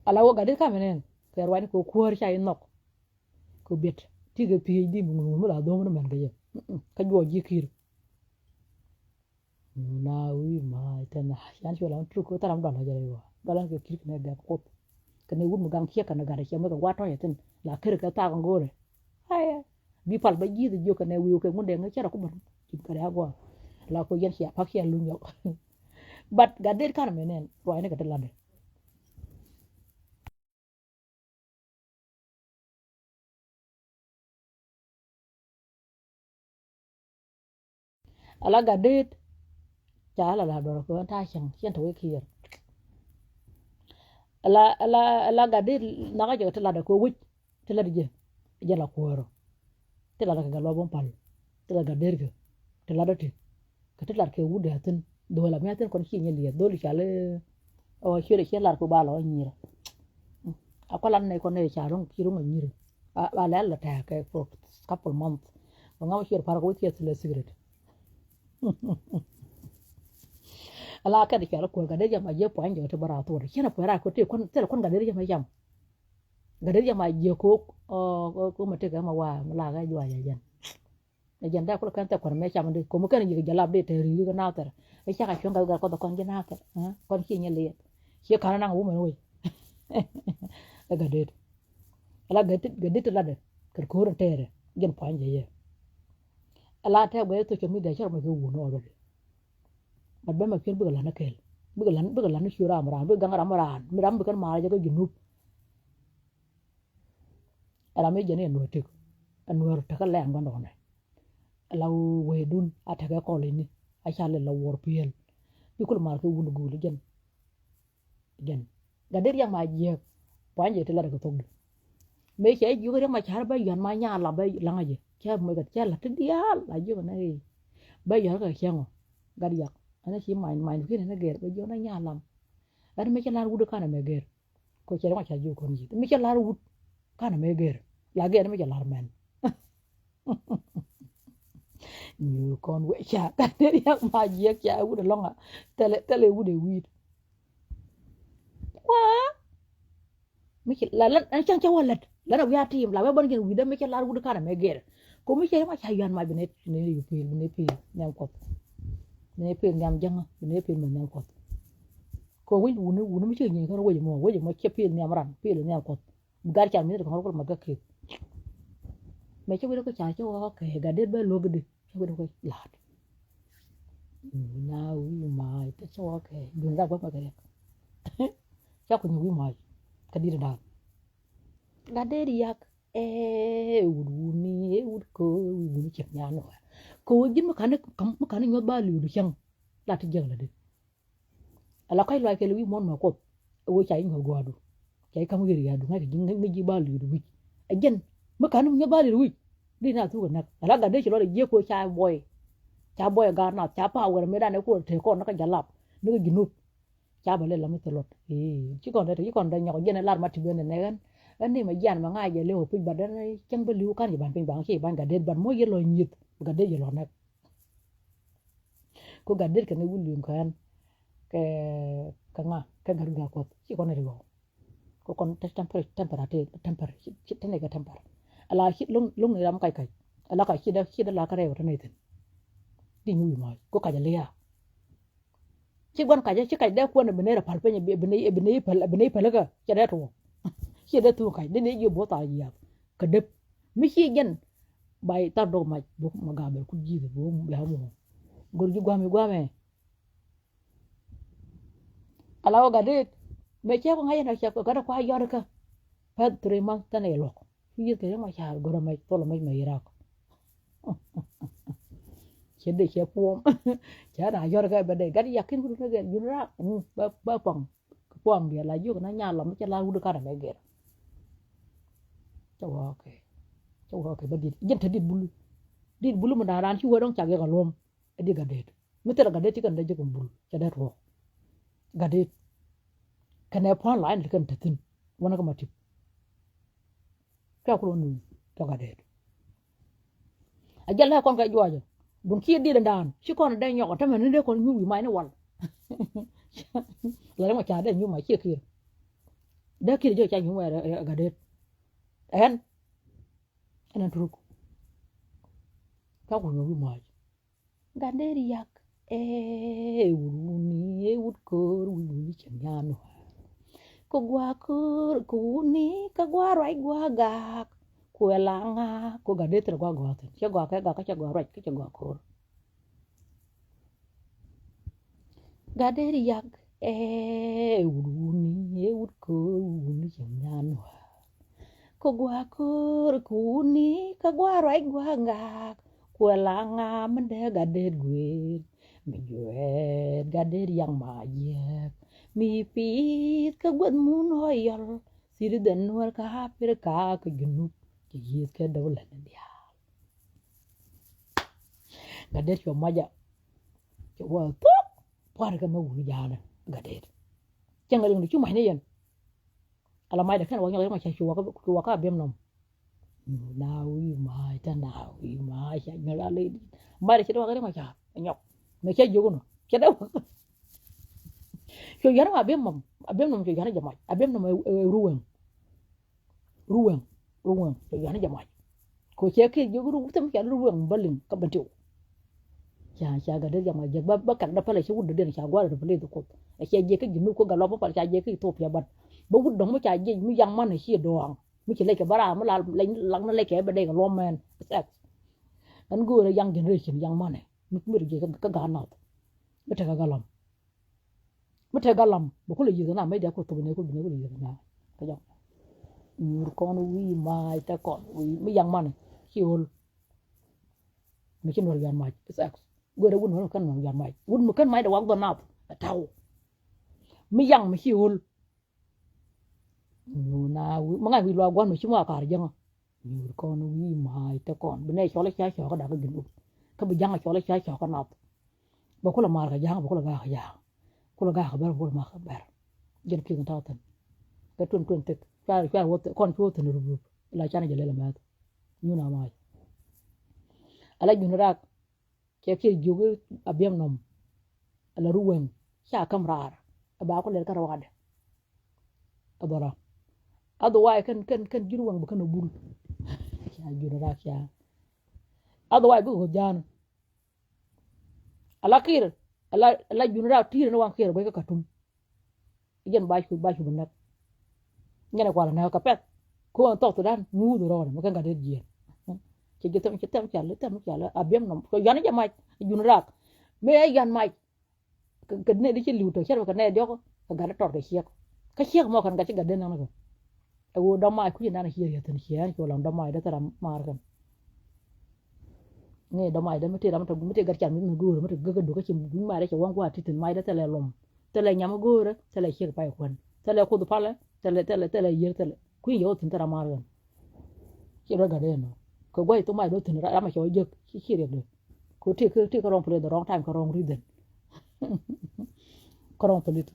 Ala wä gat dee ka̱n amɛ nɛn kɛ ruany kɛ kuäär ca inhɔk. Kɛ biɛt ti kɛ PhD mi ŋun mi la dho̱o̱m ni mɛn kɛ jɛ. Kä juɔc ji̱ ki̱i̱r. Na wi̱i̱ ma tɛn yan cuɛ lam truk kɛ tharam dɔl jɛ rɛy wa dɔl an kɛ ki̱i̱r kɛ nɛ dɛk kuoth. Kɛ nɛ wut mi gaŋ ciek kɛ nɛ gat ciɛ mi kɛ gua̱a̱t tɔ̱ yɛ thin la kër kɛ thak ŋo̱rɛ. Aya bi pal bä ji̱th jiök kɛ nɛ wi̱i̱ kɛ ŋun dɛŋ cɛ rɔ kumɛ. Cip kɛ rɛy agua la ko yɛn cia pak cia luny yɔk. But gat det kan mɛ nɛn ruacni kɛ ti latdɛ. Ala Gatdɛt ca la la duɔr kɛ ɣän ta̱a̱ cäŋ cɛn te wec kiɛɛr. Ala ala ala Gatdɛt nhɔkä jɛ kɛ ti latdɛ kɛ wi̱c ti latdɛ jɛ jɛ la kuäärä. Ti latdɛ kɛ Gatluak Buɔ̱m Pal ti latdɛ Gatdɛt kɛ ti latdɛ ti kɛ ti lat kɛ wut dee a thi̱n. Dhol a mi a thi̱n kɔn ci nyɛ liɛth dhol i̱ cal i̱ ɔ ciöt i̱ ciɛ lat ku ba lɔ nyirä. A kɔ lat nɛ kɔn nɛ ca ro̱ŋ ci ro̱ŋ a nyirä. A lɛl lɛ tɛ̈ɛ̈k kɛ for couple month. Bɛ ŋa̱m ciöt pa̱r kɛ wä ciɛ thilɛ secret. Ala kɛn i̱ cal kuäär Gatdɛt jam a jiɛ pua̱ny jɛ ti bä raar thuɔt ciɛ nɛ pua̱ny raar kɛ ti kɔn thilɛ kɔn Gatdɛt jam a jam. Gatdɛt jɛ ma jiɛ ko̱o̱k ɔ ko̱o̱k ma tëkɛ ma waa ma lakä juac a jɛn. Ɛ jɛn dee kulɛ kɛn thɛk kuɔn mɛ cam di ko̱o̱k ma kɛn ji̱ kɛ jɛ lap di te ri̱i̱k kɛ nathɛr. Ɛ cakɛ cuɛŋ gat gat kɔth kɔn ji̱ nathɛr kɔn ci nyɛ liɛt. Ciɛ ka̱n naŋ wumɛn wec. Ɛ Gatdɛt ala Gatdɛt ti latdɛ kɛ ko̱o̱r in tɛɛrɛ jɛn pua̱ny jɛ yɛ. Ala tɛk bɛ social media cɛ rɔ mɛ kɛ wun already. But bä mɛ piɛl bikɛ la̱t ni kɛɛl bikɛ la̱t bikɛ la̱t ni ciö ram ran bikɛ gaŋ ram ran mi ram bikɛ ma̱a̱r jɛ kä Junub. Ram mi jɛn i̱ ɛ nuäär tëk ɛ nuäär tekä lɛŋ gua̱ndɔɔnɛ. Ɛ la wee dun a tekɛ kɔl ini a ca lɛ la wuɔr piɛl. Bi kul ma̱a̱r kɛ wun guul jɛn. Jɛn Gatdɛt riɛk ma jiɛk pua̱ny jɛ ti lat kɛ thokdi. Mëë cɛ jiök riɛk ma ca̱r bä yɔ̱a̱n ma nyaa la bä laŋä jɛ cɛ mëë kɛ cɛ la̱t ti diaal la jiök nɛ i̱ bä yɔ̱a̱n kɛ cäŋ ɔ. Gat yak ɛn ci many many ki̱n ɛn gɛr bä jiök nɛ nyaa lam. Ɛn mëë cɛ la̱r wut kanɛ mɛ gɛr. Kɛ cɛ riɛk ma ca jiök kɔn ji̱ mëë cɛ la̱r wut kanɛ mɛ gɛr la gɛr mëë cɛ la̱r mɛn. Nyuur kɔn wec ca Gatdɛt riɛk ma jiɛk ca wut ɛlɔŋa. Thilɛ thilɛ wut ɛ wi̱i̱t. Wa mi ci la lan ɛn cäŋ cä wä lät lan ɛ wi̱i̱ a tiim la wee bän jɛn wi̱i̱dä mi cɛ lar wut kanɛ mɛ gɛr. Ko mi cɛ ma ca yuan ma bi ne bi ne pil bi ne pil nhiam kuɔth. Bi ne pil nhiam jäŋä bi ne pil mɛ nhiam kuɔth. Ko wi̱c wuni wuni mi ci nyɛ kɛ wec mɔ wec mɔ cɛ pil nhiam ran pil nhiam kuɔth. Gat car mi ri kɔŋ rɔ kul ma gak kek. Mɛ cä wet kɛ ca cä wä kɛ Gatdɛt bɛ lo̱k di cä wet kɛ la̱t. Na wi̱i̱ ma̱a̱c cä wä kɛ dun rak bä ma kɛ riɛk. Cä ku nyuŋ wi̱i̱ ma̱a̱c kä di̱t da̱a̱n. Gatdɛt riɛk ɛ wut wuni ɛ wut ko̱ wi̱i̱ wuni cɛ nyan wä. Ko̱ ji̱n mi ka̱n mi ka̱n nyuɔth ba li̱w di cäŋ. La ti jiäk la di. Ala kɔc luac kɛl wi̱i̱ muɔ̱n mɛ kuɔth. Ɛ wee ca i̱ nyuɔ̱th gua̱a̱du ca i̱ ka̱m wi̱i̱ ria̱a̱du ŋa̱c kɛ ji̱ ŋäc ji̱ ba li̱i̱du wi̱c. Ɛ jɛn mi ka̱n mi nyuɔ̱th ba li̱i̱du wi̱c. Di na thuk ɛ näk ala Gatdɛt ci luɔt ɛ jiäk kuɔ ca buɔy. Ca buɔy ɛ gaat nath ca pa̱a̱ wɛr mëëdan ɛ kuɔ te kɔn ni kä jalap ni kä Junub. Ca bɛ lɛ lam i̱ thil luɔt i̱ ci kɔn dee te ci kɔn dee nyɔk ɛ jɛn ɛ lar ma ti ben ɛ nɛ ɣän. Ɣän ni mɛ jian mɛ ŋa̱c jɛ lëë wä pic bat dɛn cäŋ bä li̱w ka̱n ci ban piny baŋ ci ban Gatdɛt bat muɔ̱c yɛ lɔ nyieth Gatdɛt ci luɔt näk. Ko Gatdɛt kɛn William kɛ ɣän kɛ kɛ ŋa kɛ gat wi̱i̱ gat kuɔth ci kɔn ri gɔw. Ko kɔn te temper temper ate temper ci te ne kɛ temper. Ala ci loŋ loŋ ni ram kac kac ala kac ci dee ci dee la kɛ rɛw te ne thin. Di nyu wi̱i̱ mac ko kac a liya. Ci guan kac ci kac dee kuɔn bi ne rɛ pal piny bi ne bi ne pal bi ne pal kɛ ci dee tuɔ. Ci dee tuɔ kac di ne jiɛ both a jiap kɛ dep. Mi ci jɛn ba thar dɔk mac buk ma gabɛ ku ji̱th buk bɛ mu. Gor ji̱ guami guami. Ala wä Gatdɛt mɛ cɛ kɔ ŋa̱c ɛn a cɛ kɔ gat a kua yɔt kä. Pɛth three months tɛn ɛ luɔk. Ci yieth kɛ yɔŋ a ca̱r gor a mɛc thol a mɛc mɛ Irak. Cɛ dee cɛ puɔm. Cɛ na yɔt kä bɛ dee gat yakin kudun kä gɛl yun rak. Bä bä pɔŋ. Kɛ puaŋ diɛ la jiök na nya lam cɛ la wut kanɛ mɛ gɛr. Cɛ wä kɛ cɛ wä kɛ bä dit jɛn te dit bulu. Dit bulu mi da̱a̱n raan ci wä dɔŋ cak yɛ kɛ luɔm. Ɛ dit Gatdɛt mi thilɛ Gatdɛt ti kɛn dee jiök in bul cɛ dee tuɔɔk. Gatdɛt kɛnɛ pua̱n la ɛn ti kɛn te thi̱n wänä kä ma tip. Cua kulɔ nuny tɔ Gatdɛt. A jɛl lɛ kɔn kɛ juɔcä duŋ ci diet in daan ci kɔn dee nyɔk tämɛ ni dee kɔn nyuuc wi̱i̱ mac ni wal. La dee ŋɔ ca dee nyuuc mac ciɛ kiɛr. Dee kiɛr jɛ ca nyuuc mac Gatdɛt. Ɛn ɛn ɛn turuk. Cua kulɔ nuny wi̱i̱ mac. Gatdɛt riak ɛ wut wuni ɛ wut ko̱r wi̱i̱ wuni cɛ nyan wä. Kɛ gua̱a̱ ko̱r kɛ wuni kɛ gua̱a̱ ruac gua̱a̱ gak. Kuɛ la ŋa ku Gatdɛt thil gua̱a̱ gɔ̱a̱ thi̱n cɛ gɔ̱a̱ kɛ gak kä cɛ gɔ̱a̱ ruac kä cɛ gɔ̱a̱ ko̱r. Gatdɛt riak ɛ wut wuni ɛ wut ko̱r wi̱i̱ wuni cɛ nyan wä. Kɛ gua̱a̱ ko̱r kɛ wuni kɛ gua̱a̱ ruac gua̱a̱ gak. Kuɛ la ŋa mi dee gat det guer, mi juɛɛt gat det yaŋ ma jiɛk, mi pith kä gueth mun ɣɔyɔl, thiri dhɛn nuɛr kä Aprika kä Junub, ci yieth kɛ dɔw lɛn diaal. Gat det cuɔ maja, cuɔ wä thok, puar kɛ mɛ wuni jaanɛ gat det. Cɛ ŋa liŋ di cu mac ni yɛn. Ala mac dɛ kɛn wä nyɔk yɛ ma ca cu wä kä, cu wä kä Abiɛm nɔm. Na wi̱i̱ ma̱a̱c, te na wi̱i̱ ma̱a̱c, ca nyɔk a ley dit. Ma̱a̱c dɛ cɛ dee wä kä riɛk ma ca nyɔk. Mɛ cɛ jiök nɔ cɛ dee wä. Cuɛ yɔ̱a̱n ma Abiɛm nɔm, Abiɛm nɔm cuɛ yɔ̱a̱n jɛ mac, Abiɛm nɔm ɛ, ɛ, ɛ ruwɛŋ. Ruwɛŋ, ruwɛŋ cuɛ yɔ̱a̱n jɛ mac. Kɛ cɛ kiɛ jiök ru thim ca ruwɛŋ bä liŋ kä Bentiu. Ca, ca gat det jɛ mac jɛ bä, bä kɛn dee pälɛ cɛ wut dee den ca gua̱r dee pälɛ dee kuoth. Ɛ cɛ jiɛ kä Junub kä Galɔp bä pal ca jiɛ kä Ethiopia bat. Bä wut dɔ̱ŋ mi ca jiɛ mi yaŋ man ɛ ci dɔɔŋ. Mi ci lɛc kɛ bä raam mi la, lak ni lɛc kɛ bɛ dee kɛ luɔm mɛn. Sex. Ɛn go̱o̱rɛ young generation, young money. Mi, mi ri jiɛ kä, kä gaat nath. Mi tekɛ galam. Mi tekɛ galam bɛ kulɛ yieth na mɛ diak kulɛ thop ni kulɛ, ni kulɛ yieth na. Kä jɔk. Nyuur kɔn wi̱i̱ mac te kɔn wi̱i̱ mi young money. Ci ol. Mi ci nuɔr yan mac. Sex. Go̱o̱rɛ wut mi kɛn nuɔr yan mac. Wut mi kɛn mac dee wak dhɔ nath. Ɛ taw. Mi young mi ci ol. Nyuur na wi̱i̱, mi ŋa̱c wi̱i̱ luaak gua̱n mi ci mɔ a ka̱r jäŋä. Nyuur kɔn wi̱i̱ ma̱a̱c te kɔn. Bi nɛ cɔl i̱ ca cɔɔkä dak kä Junub. Kä bi ja̱ŋ a cɔl i̱ ca cɔɔkä nath. Bɛ kulɛ ma̱a̱r kɛ ja̱ŋ, bɛ kulɛ ga̱a̱k kɛ ja̱ŋ. Kulɛ ga̱a̱k kɛ bɛr, bɛ kulɛ ma̱a̱k kɛ bɛr. Jɛn ki̱n ta̱a̱ thi̱n. Kɛ twen twen thik. Cua, cua wä thi̱n, kɔn cu wä thi̱n rup rup. La canɛ jɛ lɛl ɛmɛth. Nyuur na ma̱a̱c. Ala Jun rak. Cɛ kiɛ jiök i̱ Abiɛm nɔm. Ala Ruwɛŋ. Ca käm raar. Ɛ ba ku lɛl kä ruaadɛ. Ɛ dhɔra. Otherwise kɛn, kɛn, kɛn ji̱ Ruwɛŋ bi kɛn ɛ bul. Ca ji̱ rak ca. Otherwise bikɛ ɣöth ja̱a̱n. Ala Kiir. Ala, ala Jun rak ti̱i̱r ni waŋ Kiir guec kä Katum. Jɛn ba cu, ba cu bi näk. Jɛn ɛ kual ɛ näk kɛ pɛth. Ko ɛn thɔk Thudan ŋuuth rɔɔdɛ mi kɛn gat det jiɛn. Cɛ ji̱ thɛm, cɛ thɛm cali, thɛm cali. Abiɛm nɔm kɛ yan jɛ mac. Jun rak. Mëë yan mac. Kɛ, kɛ nɛy di ci li̱w tɔ cɛ rɔ kɛ nɛy diɔk. Kɛ gat tɔt kɛ ciɛk. Kä ciɛk mɔ kɛn gat ci gat den nɔnɔ kɛ. Ɛ ɣöö dɔ̱mac kui̱c nan ciɛ riɛth thi̱n ciɛ ɛn cuɔ laŋ dɔ̱mac dee thil ram maar kɛn. Ŋi̱i̱c dɔ̱mac dee mi tëë ram mi tëë gat can mi mi göörä mi tëë gäkä dukä ci gui̱ny mac dee cɛ waŋ gua̱a̱r ti̱ti̱n mac dee thilɛ lɔm. Thilɛ nyam mi göörä, thilɛ ciek pay kuän. Thilɛ kuoth palä, thilɛ, thilɛ, thilɛ yier, thilɛ. Kui̱ny yɛ wä thi̱n thil ram maar kɛn. Ci rɔ gat dee nɔ. Kɛ gua̱c thok mac dee thi̱n ram mi cɛ wä jek ci, ci riɛk dee. Kɛ ti, ti, ti kä wrong place, the wrong time, kä wrong reason. Kä wrong place.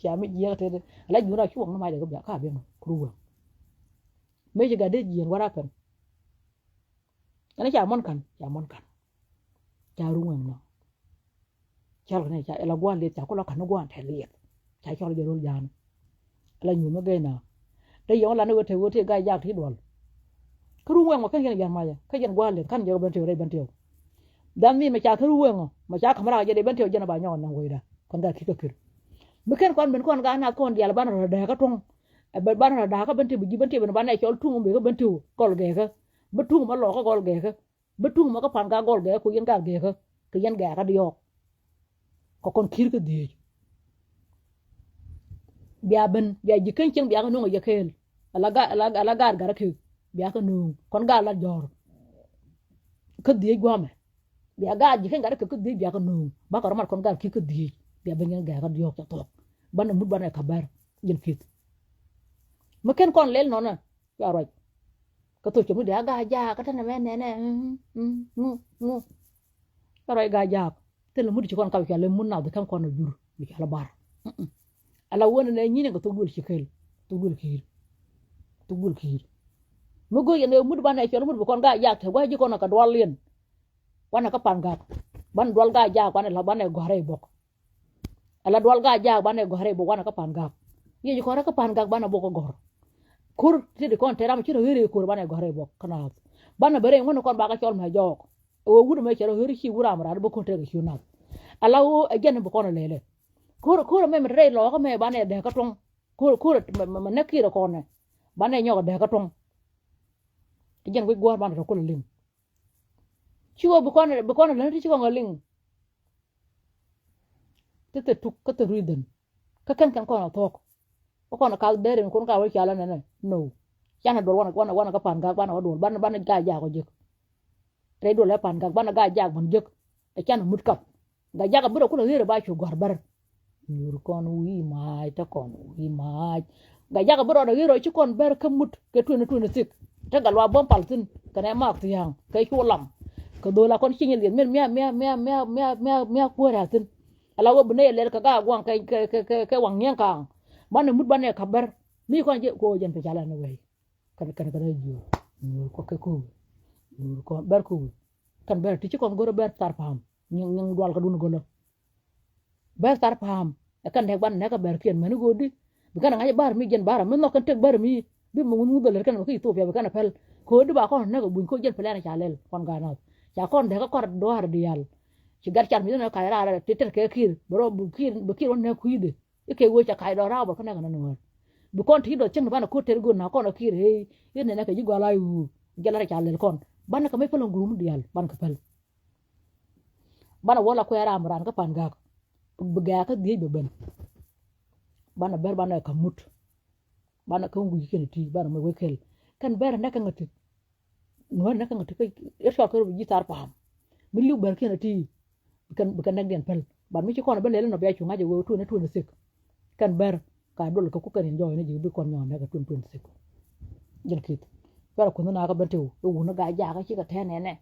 Ca mi jiɛk te de. Ala Jun rak cu waŋ ni mac de kä bia ka biɛŋ kuru wä. Mëë ci gat dee jiɛn what happened? Ɛn ca muɔn kan, ca muɔn kan. Ca Ruwɛŋ nɔ. Cɔl kɛ ni ca, ala gua̱n liɛth ca kulɔ kan ni gua̱n tɛl liɛth. Ca cɔl jɛ rol ja̱a̱n. Ala nyuur mi gɛy na. Te yɔŋ la ni wee te wee te ga̱a̱c jaak ti duɔl. Kä Ruwɛŋ mɔ kɛn yɛn yan macɛ kä yɛn gua̱a̱r liɛth kan jɛ kɛ Bentiu rɛy Bentiu. Dhan ni mɛ ca kä Ruwɛŋ ɔ mɛ ca ka̱m rak jɛ rɛy Bentiu jɛn a ba nyɔk naŋ wecda kɔn gaa ki̱ kä kir. Mi kɛn kɔn ben kɔn gaa nath kɔn diaal banɛ rɔ dääkä tuɔ̱ŋ. Ɛ banɛ rɔ dääkä Bentiu bi ji̱ Bentiu ben banɛ cɔl tuŋ mi kä Bentiu gɔl gɛɛkä. Bi tuŋ mɛ lɔɔkä gɔl gɛɛkä. Bi tuŋ mɛ kä Pan gaa gɔl gɛɛkä ku yɛn gaa gɛɛkä kɛ yɛn gɛɛkä diɔ̱ɔ̱k. Kɛ kɔn ki̱i̱r kä dhieec. Bia ben, bia ji̱ ken cieŋ bia kä no̱o̱ŋ a yɛ kɛɛl. Ala gaat, ala, ala gaat gat kä kek bia kä no̱o̱ŋ kɔn gaat la jɔ̱ɔ̱r. Kä dhieec gua̱a̱mɛ. Bia gaat ji̱ ken gat kä kek kä dhieec bia kä no̱o̱ŋ. Bakɛ rɔ mat kɔn gaat ki̱i̱r kä dhieec. Bia ben yɛn gɛɛkä diɔ̱ɔ̱k ca thuɔ̱k. Banɛ mut banɛ ka̱ bär. Yɛn ki̱th. Mi ken kɔn lɛl nɔnɛ. Cua ruac. Kä thok cɛ mi dee a gaa jaak kä tɛnɛ mɛ nɛnɛ. Ŋu, ŋu, ŋu. Cua ruac gaa jaak. Thilɛ mut ci kɔn kap cua lɛ mut nath bi käm kɔn a jur bi cua lɛ bar. Ala wänɛ nɛ nyin kɛ thok duël ci kɛl. Thok duël ki̱i̱r. Thok duël ki̱i̱r. Mi go̱o̱c yɛn ɛ mut banɛ cɔl mut bi kɔn gaa jaak te gua̱c ji̱ kɔn a kɛ dual yɛn. Wanɛ kä Pan gak. Banɛ dual gaa jaak banɛ la banɛ gɔ̱a̱rɛ ibɔk. Ala dual gaa jaak banɛ gɔ̱a̱rɛ ibɔk wanɛ kä Pan gak. Yiëë ji̱ kɔn rɛ kä Pan gak banɛ bok kä gɔ̱r. Ko̱r ti di kɔn tɛr ram ci rɔ ɣer i̱ ko̱r banɛ gɔ̱a̱rɛ ibɔk kä naath. Banɛ bɛ rɛy ŋuɔ̱n kɔn ba kä cɔl mɛ jɔɔk. Ɛ ɣöö wut ɛmɛ cɛ rɔ ɣer i̱ ci wut ram ran bä ko̱n tɛk i̱ ci naath. Ala ɣöö ɛ jɛn i̱ bi kɔn ɛ lɛlɛ. Ko̱r, ko̱r ɛmɛ mɛ te rɛy lɔɔkä mɛ banɛ dɛ̱k kä tuɔ̱ŋ. Ko̱r, ko̱r mɛ, mɛ, mɛ näk kiɛ rɛ kɔnɛ. Banɛ nyɔk ɛ dɛ̱k kä tuɔ̱ŋ. Ɛ jɛn wi̱c gua̱a̱r banɛ rɔ kulɛ liŋ. Ci ɣöö bi kɔn, bi kɔn ɛ lät ti ci kɔn ɛ liŋ. Ti thil tuk kä thil reason. Kä kɛn kɛn kɔn a thuɔ̱k. Kä kɔn a kath dee rin kun ka wä cal anɛnɛ. No. Canɛ duɔl wanɛ, wanɛ, wanɛ kä Pan gak banɛ wä duɔl. Banɛ, banɛ gaa jaak ɔ jek. Rɛy duɔl ɛ Pan Gak banɛ Gaa-jaak bän jek. Ɛ canɛ mut kap. Gaa-jaak a bi rɔ kulɛ ɣer ɛ ba cu gɔ̱a̱r bär. Nyuur kɔn wi̱i̱ maac, te kɔn wi̱i̱ maac. Gaa-jaak a bi rɔ dɛ ɣer ɔ ci kɔn bär kä mut kɛ twenty twenty-six. Te Gatluak Buɔ̱m Pal thi̱n kɛnɛ Maak Thia̱a̱ŋ kɛ cu lam. Kɛ dho̱o̱l a kɔn ci nyin liɛth min mia mia mia mia mia mia mia kuäär a thi̱n. Ala wä bi nɛy lɛl kɛ Gaa-gua̱a̱ŋ kɛ kɛ kɛ kɛ Waŋ Nyiɛŋ Kaaŋ. Banɛ mut banɛ kap bär. Mi kɔn jɛ kuɔ jɛn pɛ ca lɛ ni wei. Kɛn kɛn kɛn a jiöör. Nyuur kɔ kɛ ko̱wi. Nyuur kɔ bär ko̱wi. Kɛn bär ti ci kɔn go̱rä bär Thar Pa̱a̱m. Nyiŋ nyiŋ dual kɛ dun go̱lä. Bär Thar Pa̱a̱m ɛ kɛn nɛk ban nɛk a bär kiɛn mɛn i̱ go̱o̱di. Bi kɛn a ŋa̱c a bär mi jɛn bär a mi nhɔk kɛn tek bär mi. Bi mi ŋuth ŋuth a lät kɛn a bä kä Ithiopia bi kɛn a pɛl. Ko̱o̱di ba kɔn a nɛk a buny ko̱ jɛn pɛlɛn a ca lɛl kɔn ga̱a̱ nath. Ca kɔn dɛk a kɔr duaar diaal. Ci gat car mi dhin a kac raar ti tɛt kɛ ki̱i̱r bɛ rɔ bi ki̱i̱r bi ki̱i̱r wä nɛk kui̱dɛ. I̱ kɛ wee ca kac dɔɔr raw bä kä nɛk nɛn ɣöö bi kɔn ti dɔɔr cieŋ ni banɛ ko̱r tɛr go̱o̱r na kɔn a ki̱i̱r ëë. I̱ nɛnɛ kɛ ji̱ gɔal a i̱ wuu jɛ lat ca lɛl kɔn banɛ kɛ mec päl ŋurum diaal banɛ kɛ päl. Banɛ wä la kuɛɛr ram ran kä Pan Gak bi gɛ̈ɛ̈ kä dhiec bɛ ben. Banɛ ber banɛ kɛ mut. Banɛ kä ŋuc kɛn ti banɛ mec wee kɛl. Kɛn ber nɛk kɛ ŋä ti. Nuäär nɛ kä ŋä ti kä i̱ cɔl kɛ rɔ bi ji̱ Thar Pa̱a̱m. Mi li̱w bär kiɛn a ti bi kɛn bi kɛn nɛk diɛn päl. But mi ci kɔn a bä lɛl inɔ bia cu ŋa̱c a wee twenty twenty-six. Kɛn bär ka duɔl kɛ ku kɛn in jɔɔc ni ji̱ bi kɔn nyɔɔn nɛk kɛ twenty twenty-six. Jɛn ki̱th. Cuarɛ kuänh na kä ben tëw i̱ wun ni Gaa-jaak kä ci kɛ tɛn nɛnɛ.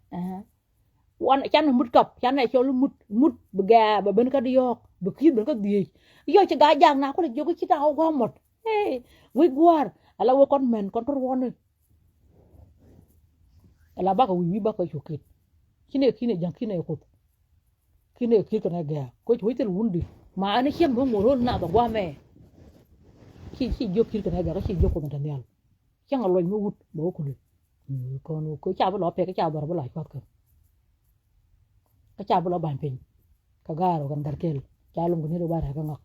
Wan canɛ mut kap canɛ cɔl mut mut bi gɛ̈ɛ̈ bɛ ben kä diɔ̱ɔ̱k bi ki̱th ben kä dhiec. Yɔc ci Gaa-jaak na kulɛ jiök ci ta̱a̱ wä gua̱a̱ mɔt. Ee wi̱c gua̱a̱r ala wee kɔn mɛn kɔn tɔr wɔni. Ala bakɔ wi̱i̱ wi̱i̱ bakɔ cu kit. Ci nɛ ki̱n ɛ ja̱ŋ ki̱n ɛ kuth. Ki̱n ɛ ki̱n kɛn ɛ gɛ̈ɛ̈ koc wec thil wun di. Ma ɛn ciek mi ŋuɔ̱t ro̱l nath ɛ gua̱a̱ mɛ. Ci ci jiök ki̱n kɛn ɛ gɛ̈ɛ̈ kä ci jiök kuth ɛ te nhial. Cäŋ ɛ luɔc mi wut bɛ wä kuli. Kɔn wä koc ca bi lɔ pek ca dhɔr bi la cuath kɛ. Kä ca bi lɔ ba̱ny piny. Kɛ gaar wä kɛn gat kɛl ca lom kɛ ni ri ba rɛk kɛ ŋak.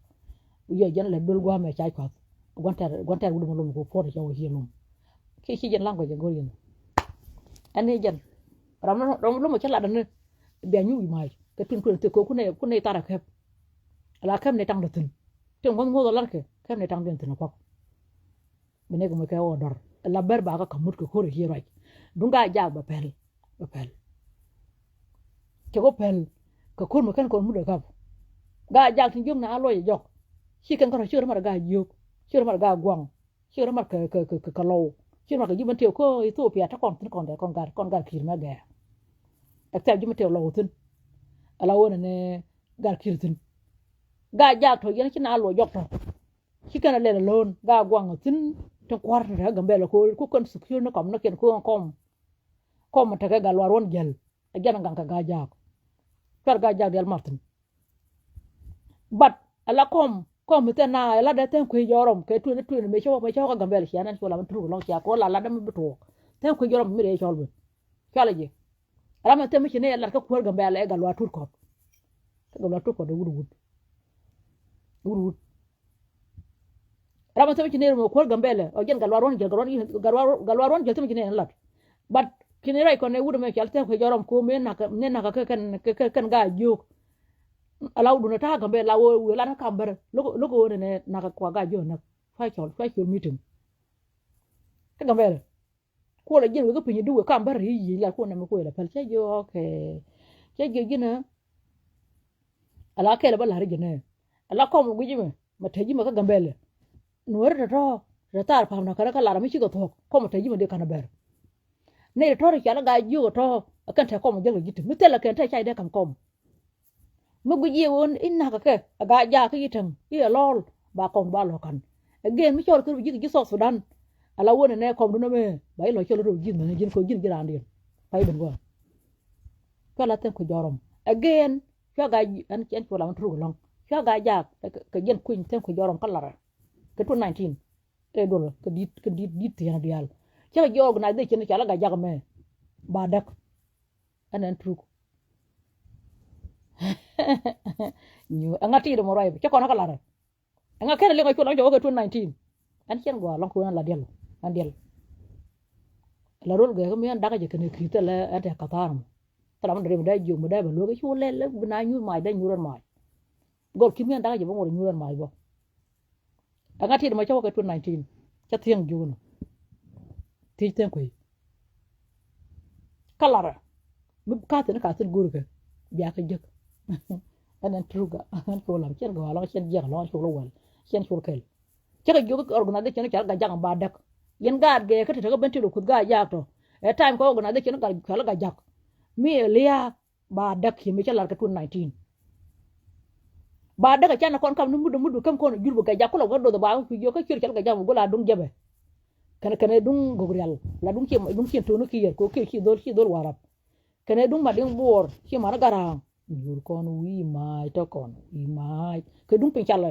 Wi̱i̱ jɛn lɛ dol gua̱a̱ mɛ ca cuath. Gua̱n tɛr gua̱n tɛr wut mɛ lom kɛ puɔt ca wä ci lom. Kiɛ ci jɛn language go̱r yɛn. Ɛn ni jɛn ram ram lom cä lat ɛn ni. Bia nyuuc mac kɛ tun tun thik kɛ kunɛ kunɛ thar a kɛp. Ala kɛp ni taŋ dɔ thin. Tin ŋuɔth ŋuɔth ɔ lat kɛ kɛp ni taŋ diɛn thin a kuak. Bi nɛk mi kɛ wä dɔr la ber ba kä kä mut kɛ ko̱r a ci ruac. Duŋ Gaa-jaak bɛ pɛl bɛ pɛl. Cɛ kɔ pɛl kɛ ko̱r mi kɛn kɔn mut a gap. Gaa-jaak tin jiök na a luɔc a jɔk. Ci kɛn kärɔ ci rɔ mat a Gaa-jiök ci rɔ mat a Gaa-guaŋ. Ci rɔ mat kɛ kɛ kɛ kɛ lɔw. Ci rɔ mat kɛ ji̱ mɛn tëë kä Ithiopia te kɔn thi̱n kɔn dɛ kɔn gat kɔn gat ki̱i̱r mɛ gɛɛ. Except ji̱ mɛn tëë lɔw thi̱n. Ala wä nɛ nɛ gat ki̱i̱r thi̱n. Gaa-jaak tɔ yɛn ci na luɔc jɔk tɔ. Ci kɛn a lɛl alone Gaa-guaŋ a thi̱n tin kua̱r tin te kä Gambɛla ko̱ ku kɛn secure ni kɔm ni kiɛn ko̱ kɔm. Kɔm tekɛ Gatluak Ruɔ̱n Jiɛl. A jɛn a gaŋ kɛ Gaa-jaak. Cuar Gaa-jaak diaal mat thi̱n. But ala kɔm kɔm mi thɛn na ala dee thɛn kuec jɔrɔm kɛ twenty twenty mëë cä wä mëë cä wä kä Gambɛla cia nɛn cu la mi turuk lɔŋ cia kɛ wä la lat dee mi bi tuɔɔk. Thɛn kuec jɔrɔm mi dee cɔl ben. Cualɛ jiɛ. Ram mi thɛn mi ci ni ɛ lat kä kuäär Gambɛla ɛ Gatluak Tut Kɔt. Kä Gatluak Tut Kɔt dee wut wut. Wut wut. Ram mi thɛm ci nɛy rum kuäär Gambɛlɛ ɔ jɛn Gatluak Ruɔ̱n Jiɛl Gatluak Ruɔ̱n Jiɛl thɛm ci nɛy lat. But ci nɛy ruac kɔn nɛ wut ɛmɛ cal thɛm kɛ jɔrɔm ko̱o̱m mëë nakä mëë nakä kɛ kɛn kɛ kɛn Gaa-jiök. Ala wut dun ɛ ta̱a̱ Gambɛlɛ la wee wee lat kä kam bärä lo̱k lo̱k ɣöö nɛnɛ nakä kua Gaa-jiök näk. Cua cɔl cua cɔl meeting. Kä Gambɛlɛ. Kuɔlɛ ji̱n wek kä piny i̱ duwɛ kam bä ri̱i̱c yic la kuɔn nɛmɛ kuɔlɛ päl cä jiök. Cä jiök ji̱n ɛ ala kɛl bä la̱r ji̱n ɛ ala kɔm guic mɛ mɛ te ji̱ mɛ kä Gambɛlɛ. Nuɔ̱ɔ̱ri tɔ̱tɔ̱ tɛ Thar Pa̱a̱m na kärä kä lar mi cikɛ thuɔ̱k kɔm te ji̱ mɛ dee ka̱n bɛr. Nɛy tɔ̱tɔ̱ ri cal i̱ Gaa-jiök ɛ tɔ̱ ɛ kɛn te kɔm jiäk lɛ ji̱ ti mi thilɛ kɛn te cay dee ka̱m kɔm. Mi guic yɛ ɣöö i̱ na̱kä kɛ ɛ Gaa-jaak kä i̱ täŋ i̱ ɛ lɔɔl ba kɔn ba lɔ ka̱n. Again mi cɔɔl kɛ rɔ ji̱ kɛ ji̱ South Sudan. Ala wä nɛnɛ kɔmdun ɛmɛ ba i̱ lɔ cɔl rɔ ji̱ mɛnɛ ji̱n kɛ ji̱n ji̱ raandiɛn. Pa i̱ ben gɔaa. Cua la thɛn kɛ jɔrɔm again. Cua Gaa ɛn ɛn cua la mi turuk ɛlɔ̱ŋ. Cua Gaa-jaak kɛ jiɛn kui̱ny thɛn kɛ jɔrɔm kä larɛ. Kɛ twenty nineteen kɛ duɔl kɛ di̱t kɛ di̱t di̱t thiɛn diaal. Cä kɛ ji̱ organization cua la Gaa-jaak ɛmɛ ba däk. Ɛn ɛn truk. Nyu ɛŋa ti dɛ mɔ ruac cä kɔn kä larɛ. Ɛŋa kɛn liŋ a cuɔ lɔŋ jɔwä kɛ twenty nineteen. Ɛn cɛn gɔaa lɔŋ kɛ wen ɛn la diɛl ɛn diɛl. La rol gɛɛ kä mi ɛn dakä jɛ kɛn ki̱th thilɛ ɛn tɛ ka̱thaar mɔ. Thilɛ mɔ dɛ rim dɛ jiök mɔ dɛ bɛ luek i̱ cu lɛl bi na nyuur mac dɛ nyuur ɛn mac. Gɔl ki̱th mi ɛn dakä jɛ bä ŋuɔt nyuur ɛn mac bä. Ɛŋa ti dɛ mɔ cä wä kɛ twenty nineteen. Cä thiäŋ jiök nɔ. Thiec thɛn kuec. Kä larɛ. Mi ka̱thi̱n ka̱thi̱n go̱o̱rkɛ bia kɛ jek. Ɛn ɛn truk ɛn col lam cɛn gɔaa lɔŋ cɛn jiɛk lɔŋ col wäl cɛn col kɛl. Cä kɛ jiök organization cɔal Gajak ba däk. Yɛn gaat gɛɛ kä te te kä ben ti lɔ kuth Gajak tɔ. Ɛ time kä organization cɔal Gajak mi ɛ lia̱a̱ ba däk ci mi cä lar kɛ twenty nineteen. Ba däk ɛ canɛ kɔn kam ni mudɛ mudɛ käm kɔn jur bi Gajak kulɛ wä doth ba ku jiök kä ciöt cɔal Gajak mi gol a duŋ jɛpɛ. Kɛnɛ kɛnɛ duŋ gok rial la duŋ ci duŋ ci to̱ni kiɛɛr kɛ kiɛ ci dhol ci dhol Warap. Kɛnɛ duŋ ma diŋ buɔɔr ci man gara̱a̱ŋ. Nyuur kɔn wi̱i̱ maac tɔ kɔn wi̱i̱ maac kɛ duŋ piny calɛ.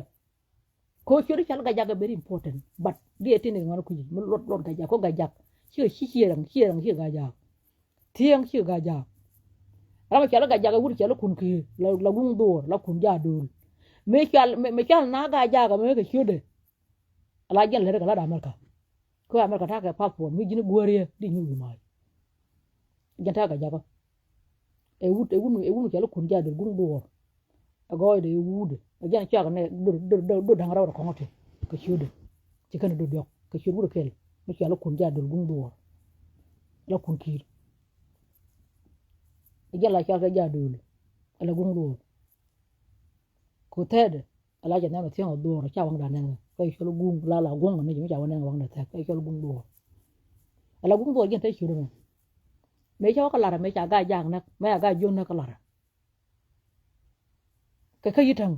Kɛ ɣöö ciöt i̱ cɔal Gajak ɛ very important but diɛ tin in ŋuan kui̱ mi luɔt luɔt Gajak kɛ Gajak. Cikɛ ci ciɛ raŋ ciɛ raŋ cikɛ Gajak. Thiäŋ cikɛ Gajak. Ram ɛ cɔal i̱ Gajak ɛ wut cɔal i̱ kun ki̱i̱r la guŋ dhuɔɔr la kun jaadöl. Mëë cɔal mëë cɔal na Gajak ɛ mëë kɛ ciötdɛ. Ala jiɛn lät kɛ lat America. Kä America ta̱a̱ kɛ passport mi ji̱n guäriɛ di nyuur wi̱i̱ maac. Jiɛn ta̱a̱ Gajakä. Ɛ wut ɛ wut ɛ wut mi cɔal i̱ kun jaadöl guŋ dhuɔɔr. Ɛ gɔɔydɛ ɛ wutdɛ ɛ jiɛn cuakɛ nɛ dor dor dor dor da̱ŋ rɛw rɛ kɔŋä ti kɛ ciötdɛ. Ci kɛn dor diɔ̱k kɛ ciöt wut ɛ kɛl mi cɔal i̱ kun jaadöl guŋ dhuɔɔr. La kun ki̱i̱r. Ɛ jiɛn la cɔal kɛ jaadöl. Ɛ la guŋ dhuɔɔr. Ku thɛɛdɛ ala cɛ nhiam ɛ thiäŋ ɛ dhuɔɔr ca waŋda nɛn kä cɔl guŋ la la guŋ ni jɛ mi ca wä nɛn waŋda thɛk kä cɔl guŋ dhuɔɔr. Ala guŋ dhuɔɔr jiɛn te ciöt ɛmɛ. Mëë ca wä kä lar ɛmɛ ca Gajak näk mɛ ca Gajiök näk kä lar. Kɛ kä yi̱täŋ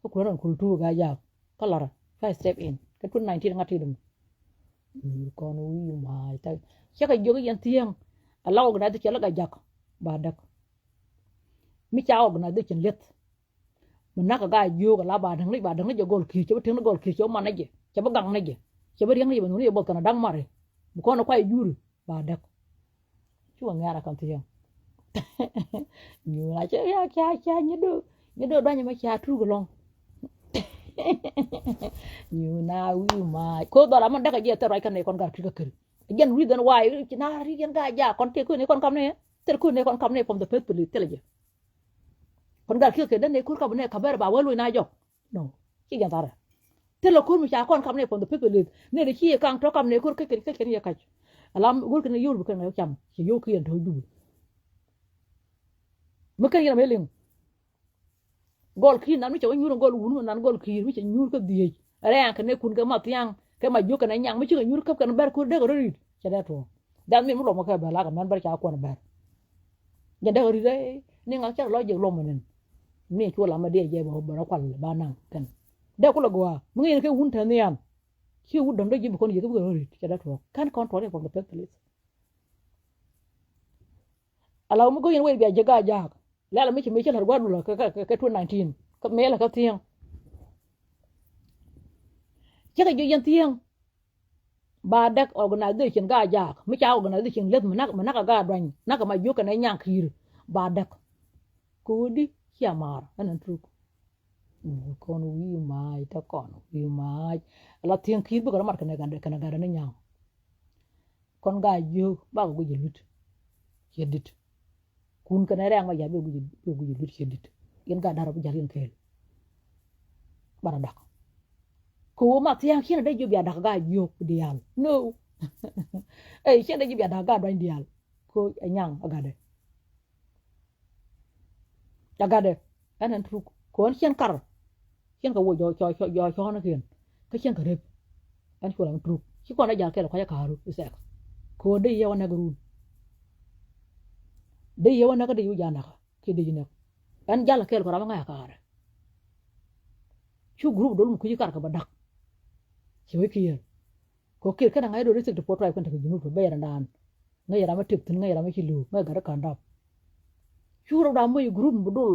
kä kulɛ rɔn kul tuuk Gajak kä lar ca step in kä twenty nineteen ŋa̱t ti däm. Kɔn wi̱i̱ maac thɛk cä kɛ jiök yɛn thiäŋ. Ala organization cɔal Gajak ba däk. Mi ca organization lieth. Mi nakä Gajiök ala ba däŋ ni ba däŋ ni jɛ gɔl ki̱i̱r cɛ bi ti̱ŋ ni gɔl ki̱i̱r cɛ bi man ni jɛ cɛ bi gaŋ ni jɛ cɛ bi riäŋ ni jɛ bɛ nhuni jɛ both kɛn a da̱ŋ mari. Bi kɔn ni kuay juri ba däk. Cukɛ ŋɛ̈r a kɛn thiäŋ. Nyuun a cɛ ya ca ca nyi do nyi do duany mɛ ca truk lɔŋ. Nyuun a wi̱i̱ maac ko dhɔl a mɛn däk a jiɛ thɛr ruac kɛn ni kɔn gar ki̱k a keri. Jɛn reason why ci na ri jɛn Gajak kɔn tëë kui̱ ni kɔn kam ni thɛr kui̱ ni kɔn kam ni from the first place thilɛ jɛ. Kɔn gal kiɛ kɛ den ne kur kap ne kaber ba wä luny na jɔk. No. Ci jɛn tharɛ. Thilɛ kur mi ca kɔn kap ne from the people list ne de ci ye kaŋ tɔ kap ne kur kɛ kɛ kɛ kɛ ni ye kac. Alam gol kɛ ne yol bi kɛ ne cam ci yol kiɛn tɔ jubu. Mi kɛn yɛn mi liŋ. Gɔl ki̱i̱r nan mi ca wä nyuur gɔl wun nan gɔl ki̱i̱r mi ca nyuur kä dhiec. Rɛɛŋ kɛ ne kun kɛ ma thiaŋ kɛ ma jiök kɛ ne nyaŋ mi ci kɛ nyuur käp kɛ ne bɛr kur dek rɔ ri̱t. Cɛ dee tuɔɔk. Jam ni mi luɔmɔ kɛ bɛ lak ɛmɛn bä ca kuɔn bɛr. Jɛ dek ri̱t ɛ ni ŋak cɛ lɔ jek luɔmɔ nin. Ni cuɔ lamɛ diɛ jɛ bɛ bɛ rɔ kual ba naŋ kɛn. Dee kulɛ gɔaa mi ŋi̱n kɛ wun te nhiam. Ci wut däŋ dee ji̱ bi kɔn yek bi kɛ rɔ ri̱t cɛ dee tuɔɔk kɛn kɔn tuɔɔk ni from the first place. Ala wä mi go̱ yɛn wec bia jek Gaajaak. Lɛl mi ci mi ci la̱r gua̱a̱r dulä kɛ kɛ kɛ twenty nineteen kɛ mëë lɛ kä thiäŋ. Cä kɛ jiök yɛn thiäŋ. Ba däk organization Gaajaak mi ca organization lieth mi nak mi nak a Gaaduany nak a ma jiök kɛnɛ nyaŋ ki̱i̱r ba däk. Kɛ ɣöö di cia maar ɛn ɛn truk. Kɔn wi̱i̱ maac te kɔn wi̱i̱ maac. Ala thiäŋ ki̱i̱r bikɛ rɔ mat kɛnɛ Gaaduany ni nyaŋ. Kɔn Gaajiök bakɛ guic ɛ luth. Ciɛ dit. Kun kɛnɛ rɛɛŋ ma ja̱ bi guic ɛ luth ciɛ dit. Yɛn Gaadak rɔ bi ja̱l yɛn kɛɛl. Bara dak. Kɛ ɣöö ma thia̱a̱ŋ ciɛn a dee jiök bia dak Gaajiök diaal. No. Ey ciɛn a dee jiök bia dak Gaaduany diaal. Kɛ ɣöö ɛ nyaŋ a gatdɛ. Ca gatdɛ ɛn ɛn truk kɔn cɛn kar. Cɛn kɛ wä jɔ jɔ jɔ jɔɔnikiɛn kä cɛn kɛ rep. Ɛn cuɔl ɛn truk ci kɔn ɛ jal kɛl kɔc ɛ ka̱a̱ru isɛk. Kɔn dee yɛ wä nɛk run. Dee yɛ wä nɛk dee yɛ wä jal nɛk kiɛ dee yɛ nɛk. Ɛn jal kɛl kɔn ram ɛ ŋa̱c ɛ ka̱a̱rɛ. Cu group dol mi kui̱ci kar kɛ bɛ dak. Ci wec kiɛɛr. Kɛ kir kɛn a ŋa̱c dol ri thiek ti puɔt tuay kɛn tekɛ junub tɔ bɛy rɛndan. Ŋäc ram mi tëk thi̱n ŋäc ram mi ci li̱w ŋäc gat ri ka̱n dap. Cu rɔ ram mi group mi dol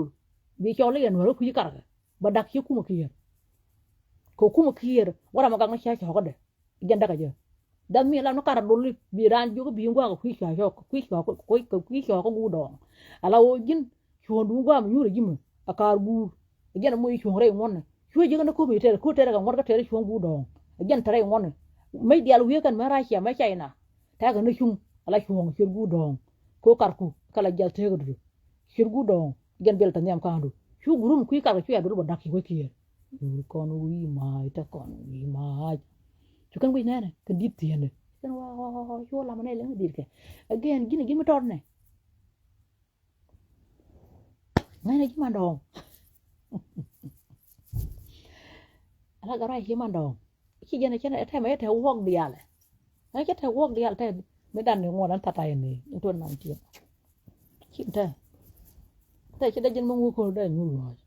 bi cɔl i̱ ɛn wär kä kui̱ci karkɛ bɛ dak ci kumä kiɛɛr. Kɛ kumä kiɛɛr wä ram mi gak ni cia cɔɔkädɛ. Jɛn däkä jɛ. That mean lam ni karɛ dol i̱ bi raan jiök i̱ bi ŋuak kɛ kui̱ cɔɔkä kui̱ cɔɔkä kui̱ cɔɔkä guur dɔɔŋ. Ala ɣöö ji̱n cuɔ̱ɔ̱ŋdu gua̱a̱m nyuur ɛ ji̱ mi a kaar guur. Ɛ jɛn ɛ moc cuɔ̱ɔ̱ŋ rɛy ŋuɔ̱tnɛ cuɛ jiäk ni ko̱mi tɛr ko̱ tɛr kɛ ŋuɔ̱t kä tɛr cuɔ̱ɔ̱ŋ guur dɔɔŋ. Ɛ jɛn tɛr rɛy ŋuɔ̱tnɛ. Mec diaal wiee kɛn mɛ racia mɛ China. Tɛkɛ ni cuŋ ala cuɔ̱ɔ̱ŋ ciöt guur dɔɔŋ. Ko̱ karku kɛ la jiath teekä dutu. Ciöt guur dɔɔŋ jɛn biɛl tɛ nhiam ka̱a̱ŋdu. Cu gurum kui̱ karkɛ cuɛ a dol bä dak ci wec kiɛɛr. Nyuur kɔn wi̱i̱ maac te kɔn wi̱i̱ maac. Cu kɛn wi̱c nɛnɛ kɛ di̱t thieenɛ. Kɛn wa cu lamɛ nɛ lɛŋ di̱t kɛ. Again ji̱n ji̱n mi tɔt nɛ. Ŋäcnɛ ji̱ mandɔɔŋ. Ala gɛ ruac ji̱ mandɔɔŋ. Ci jɛn ɛ cɛn ɛ tɛmɛ ɛ tɛ wuɔk diaal ɛ. Ɛ cɛ tɛ wuɔk diaal tɛ mi dan ni ŋuɔt ɛn thata in ni in tuɔn naŋ tiɛn. Ci tɛ tɛ ci dee jɛn mi ŋuɔk ko̱r dee nyuur ŋɔc.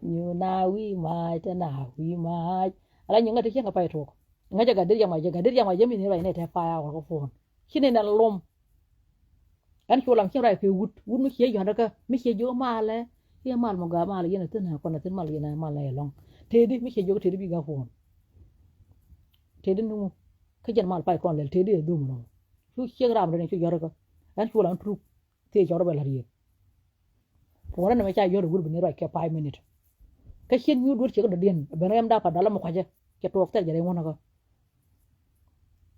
Nyu na wi̱i̱ mac tɛ na wi̱i̱ mac. Ala nyu ŋäth ti cieŋ kɛ pay tuɔk. Ŋäc jɛ gat dit jɛ mac jɛ gat dit jɛ mac jɛ mi ni ruac ni tɛ pay a wä kɛ puɔn. Ci ni nɛ lom. Ɛn cu lam cieŋ ruac kɛ wut wut mi cie jɔ̱a̱n rɛ kä mi cie jiök malɛ. Iɛ mal mɔ gaa mal yɛn a thin a kɔn a thin mal yɛn a mal na yɛ lɔŋ. Tëëdi mi cie jiök tëëdi bi gaa puɔn. Tëëdi nuŋu kä jɛn mal pay kɔn lɛl tëëdi ɛ dhum rɔ. Cu ciek ram rɛ ni cu jɔ̱a̱n rɛ kä ɛn cu lam truk. Thiec cɔr bɛ la̱t yie. Puɔ̱rä ni mɛ ca yɔ̱r iwur bi ni ruac kɛ five minute. Kä cien nyuur duer ciek dɔ̱diɛn ben rɛm dap a dal amɛ kuacä. Cɛ tuɔɔk thɛl jɛ rɛy ŋuɔ̱n kä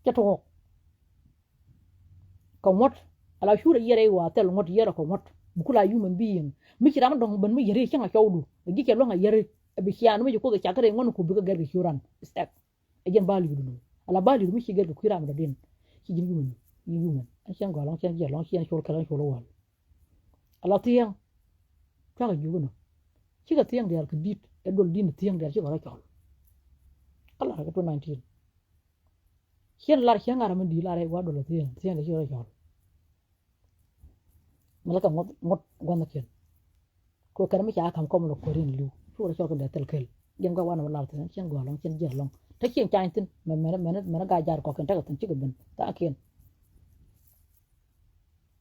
cɛ tuɔɔk. Kɛ ŋuɔ̱t ala curɛ yiɛrɛ iwa thɛl ŋuɔ̱t yiɛrɛ kɛ ŋuɔ̱t. Bi kula human being mi ci ram dɔ̱ŋ ben mi yɛri cäŋ a cɔwdu. Ɛ ji̱ cɛ luäŋ a yɛri ɛ bi cian mi ci kuoth ɛ cak kä rɛy ŋuɔ̱n ku bi kä gɛr kɛ curan. Step. Ɛ jɛn ba li̱r dunu ala ba li̱r mi ci gɛr kɛ kui̱ ram dɔ̱diɛn. Ci ji̱n human. Ji̱n human a cɛn gɔl lɔŋ cɛn jiɛl lɔŋ cɛn col kɛl col wal. Ala thiɛŋ. Cuakɛ jiök inɔ cikɛ thiɛŋ diaal kɛ di̱t ɛ duɔl di̱n thiɛŋ diaal cikɛ rɔ cɔl. Kä lar kɛ twenty nineteen. Cien lar cieŋ ŋa̱r mi di̱i̱t lar ɛ wa duɔl thiɛŋ thiɛŋ diaal cikɛ rɔ cɔl. Mi la kɛ ŋuɔth ŋuɔth gua̱nh kiɛn. Ko kɛn mi ca ka̱m kɔm lɔ kuärin li̱w cu rɔ cɔl kɛ dee thil kel. Jiɛn gɔaa wanɛ mi lar thiɛŋ cien gɔaa lɔŋ cien jiɛl lɔŋ te cien cany thi̱n mɛ mɛ mɛ mɛ gaa jar kɔkiɛn tekɛ thi̱n cikɛ ben tha̱a̱ŋkiɛn.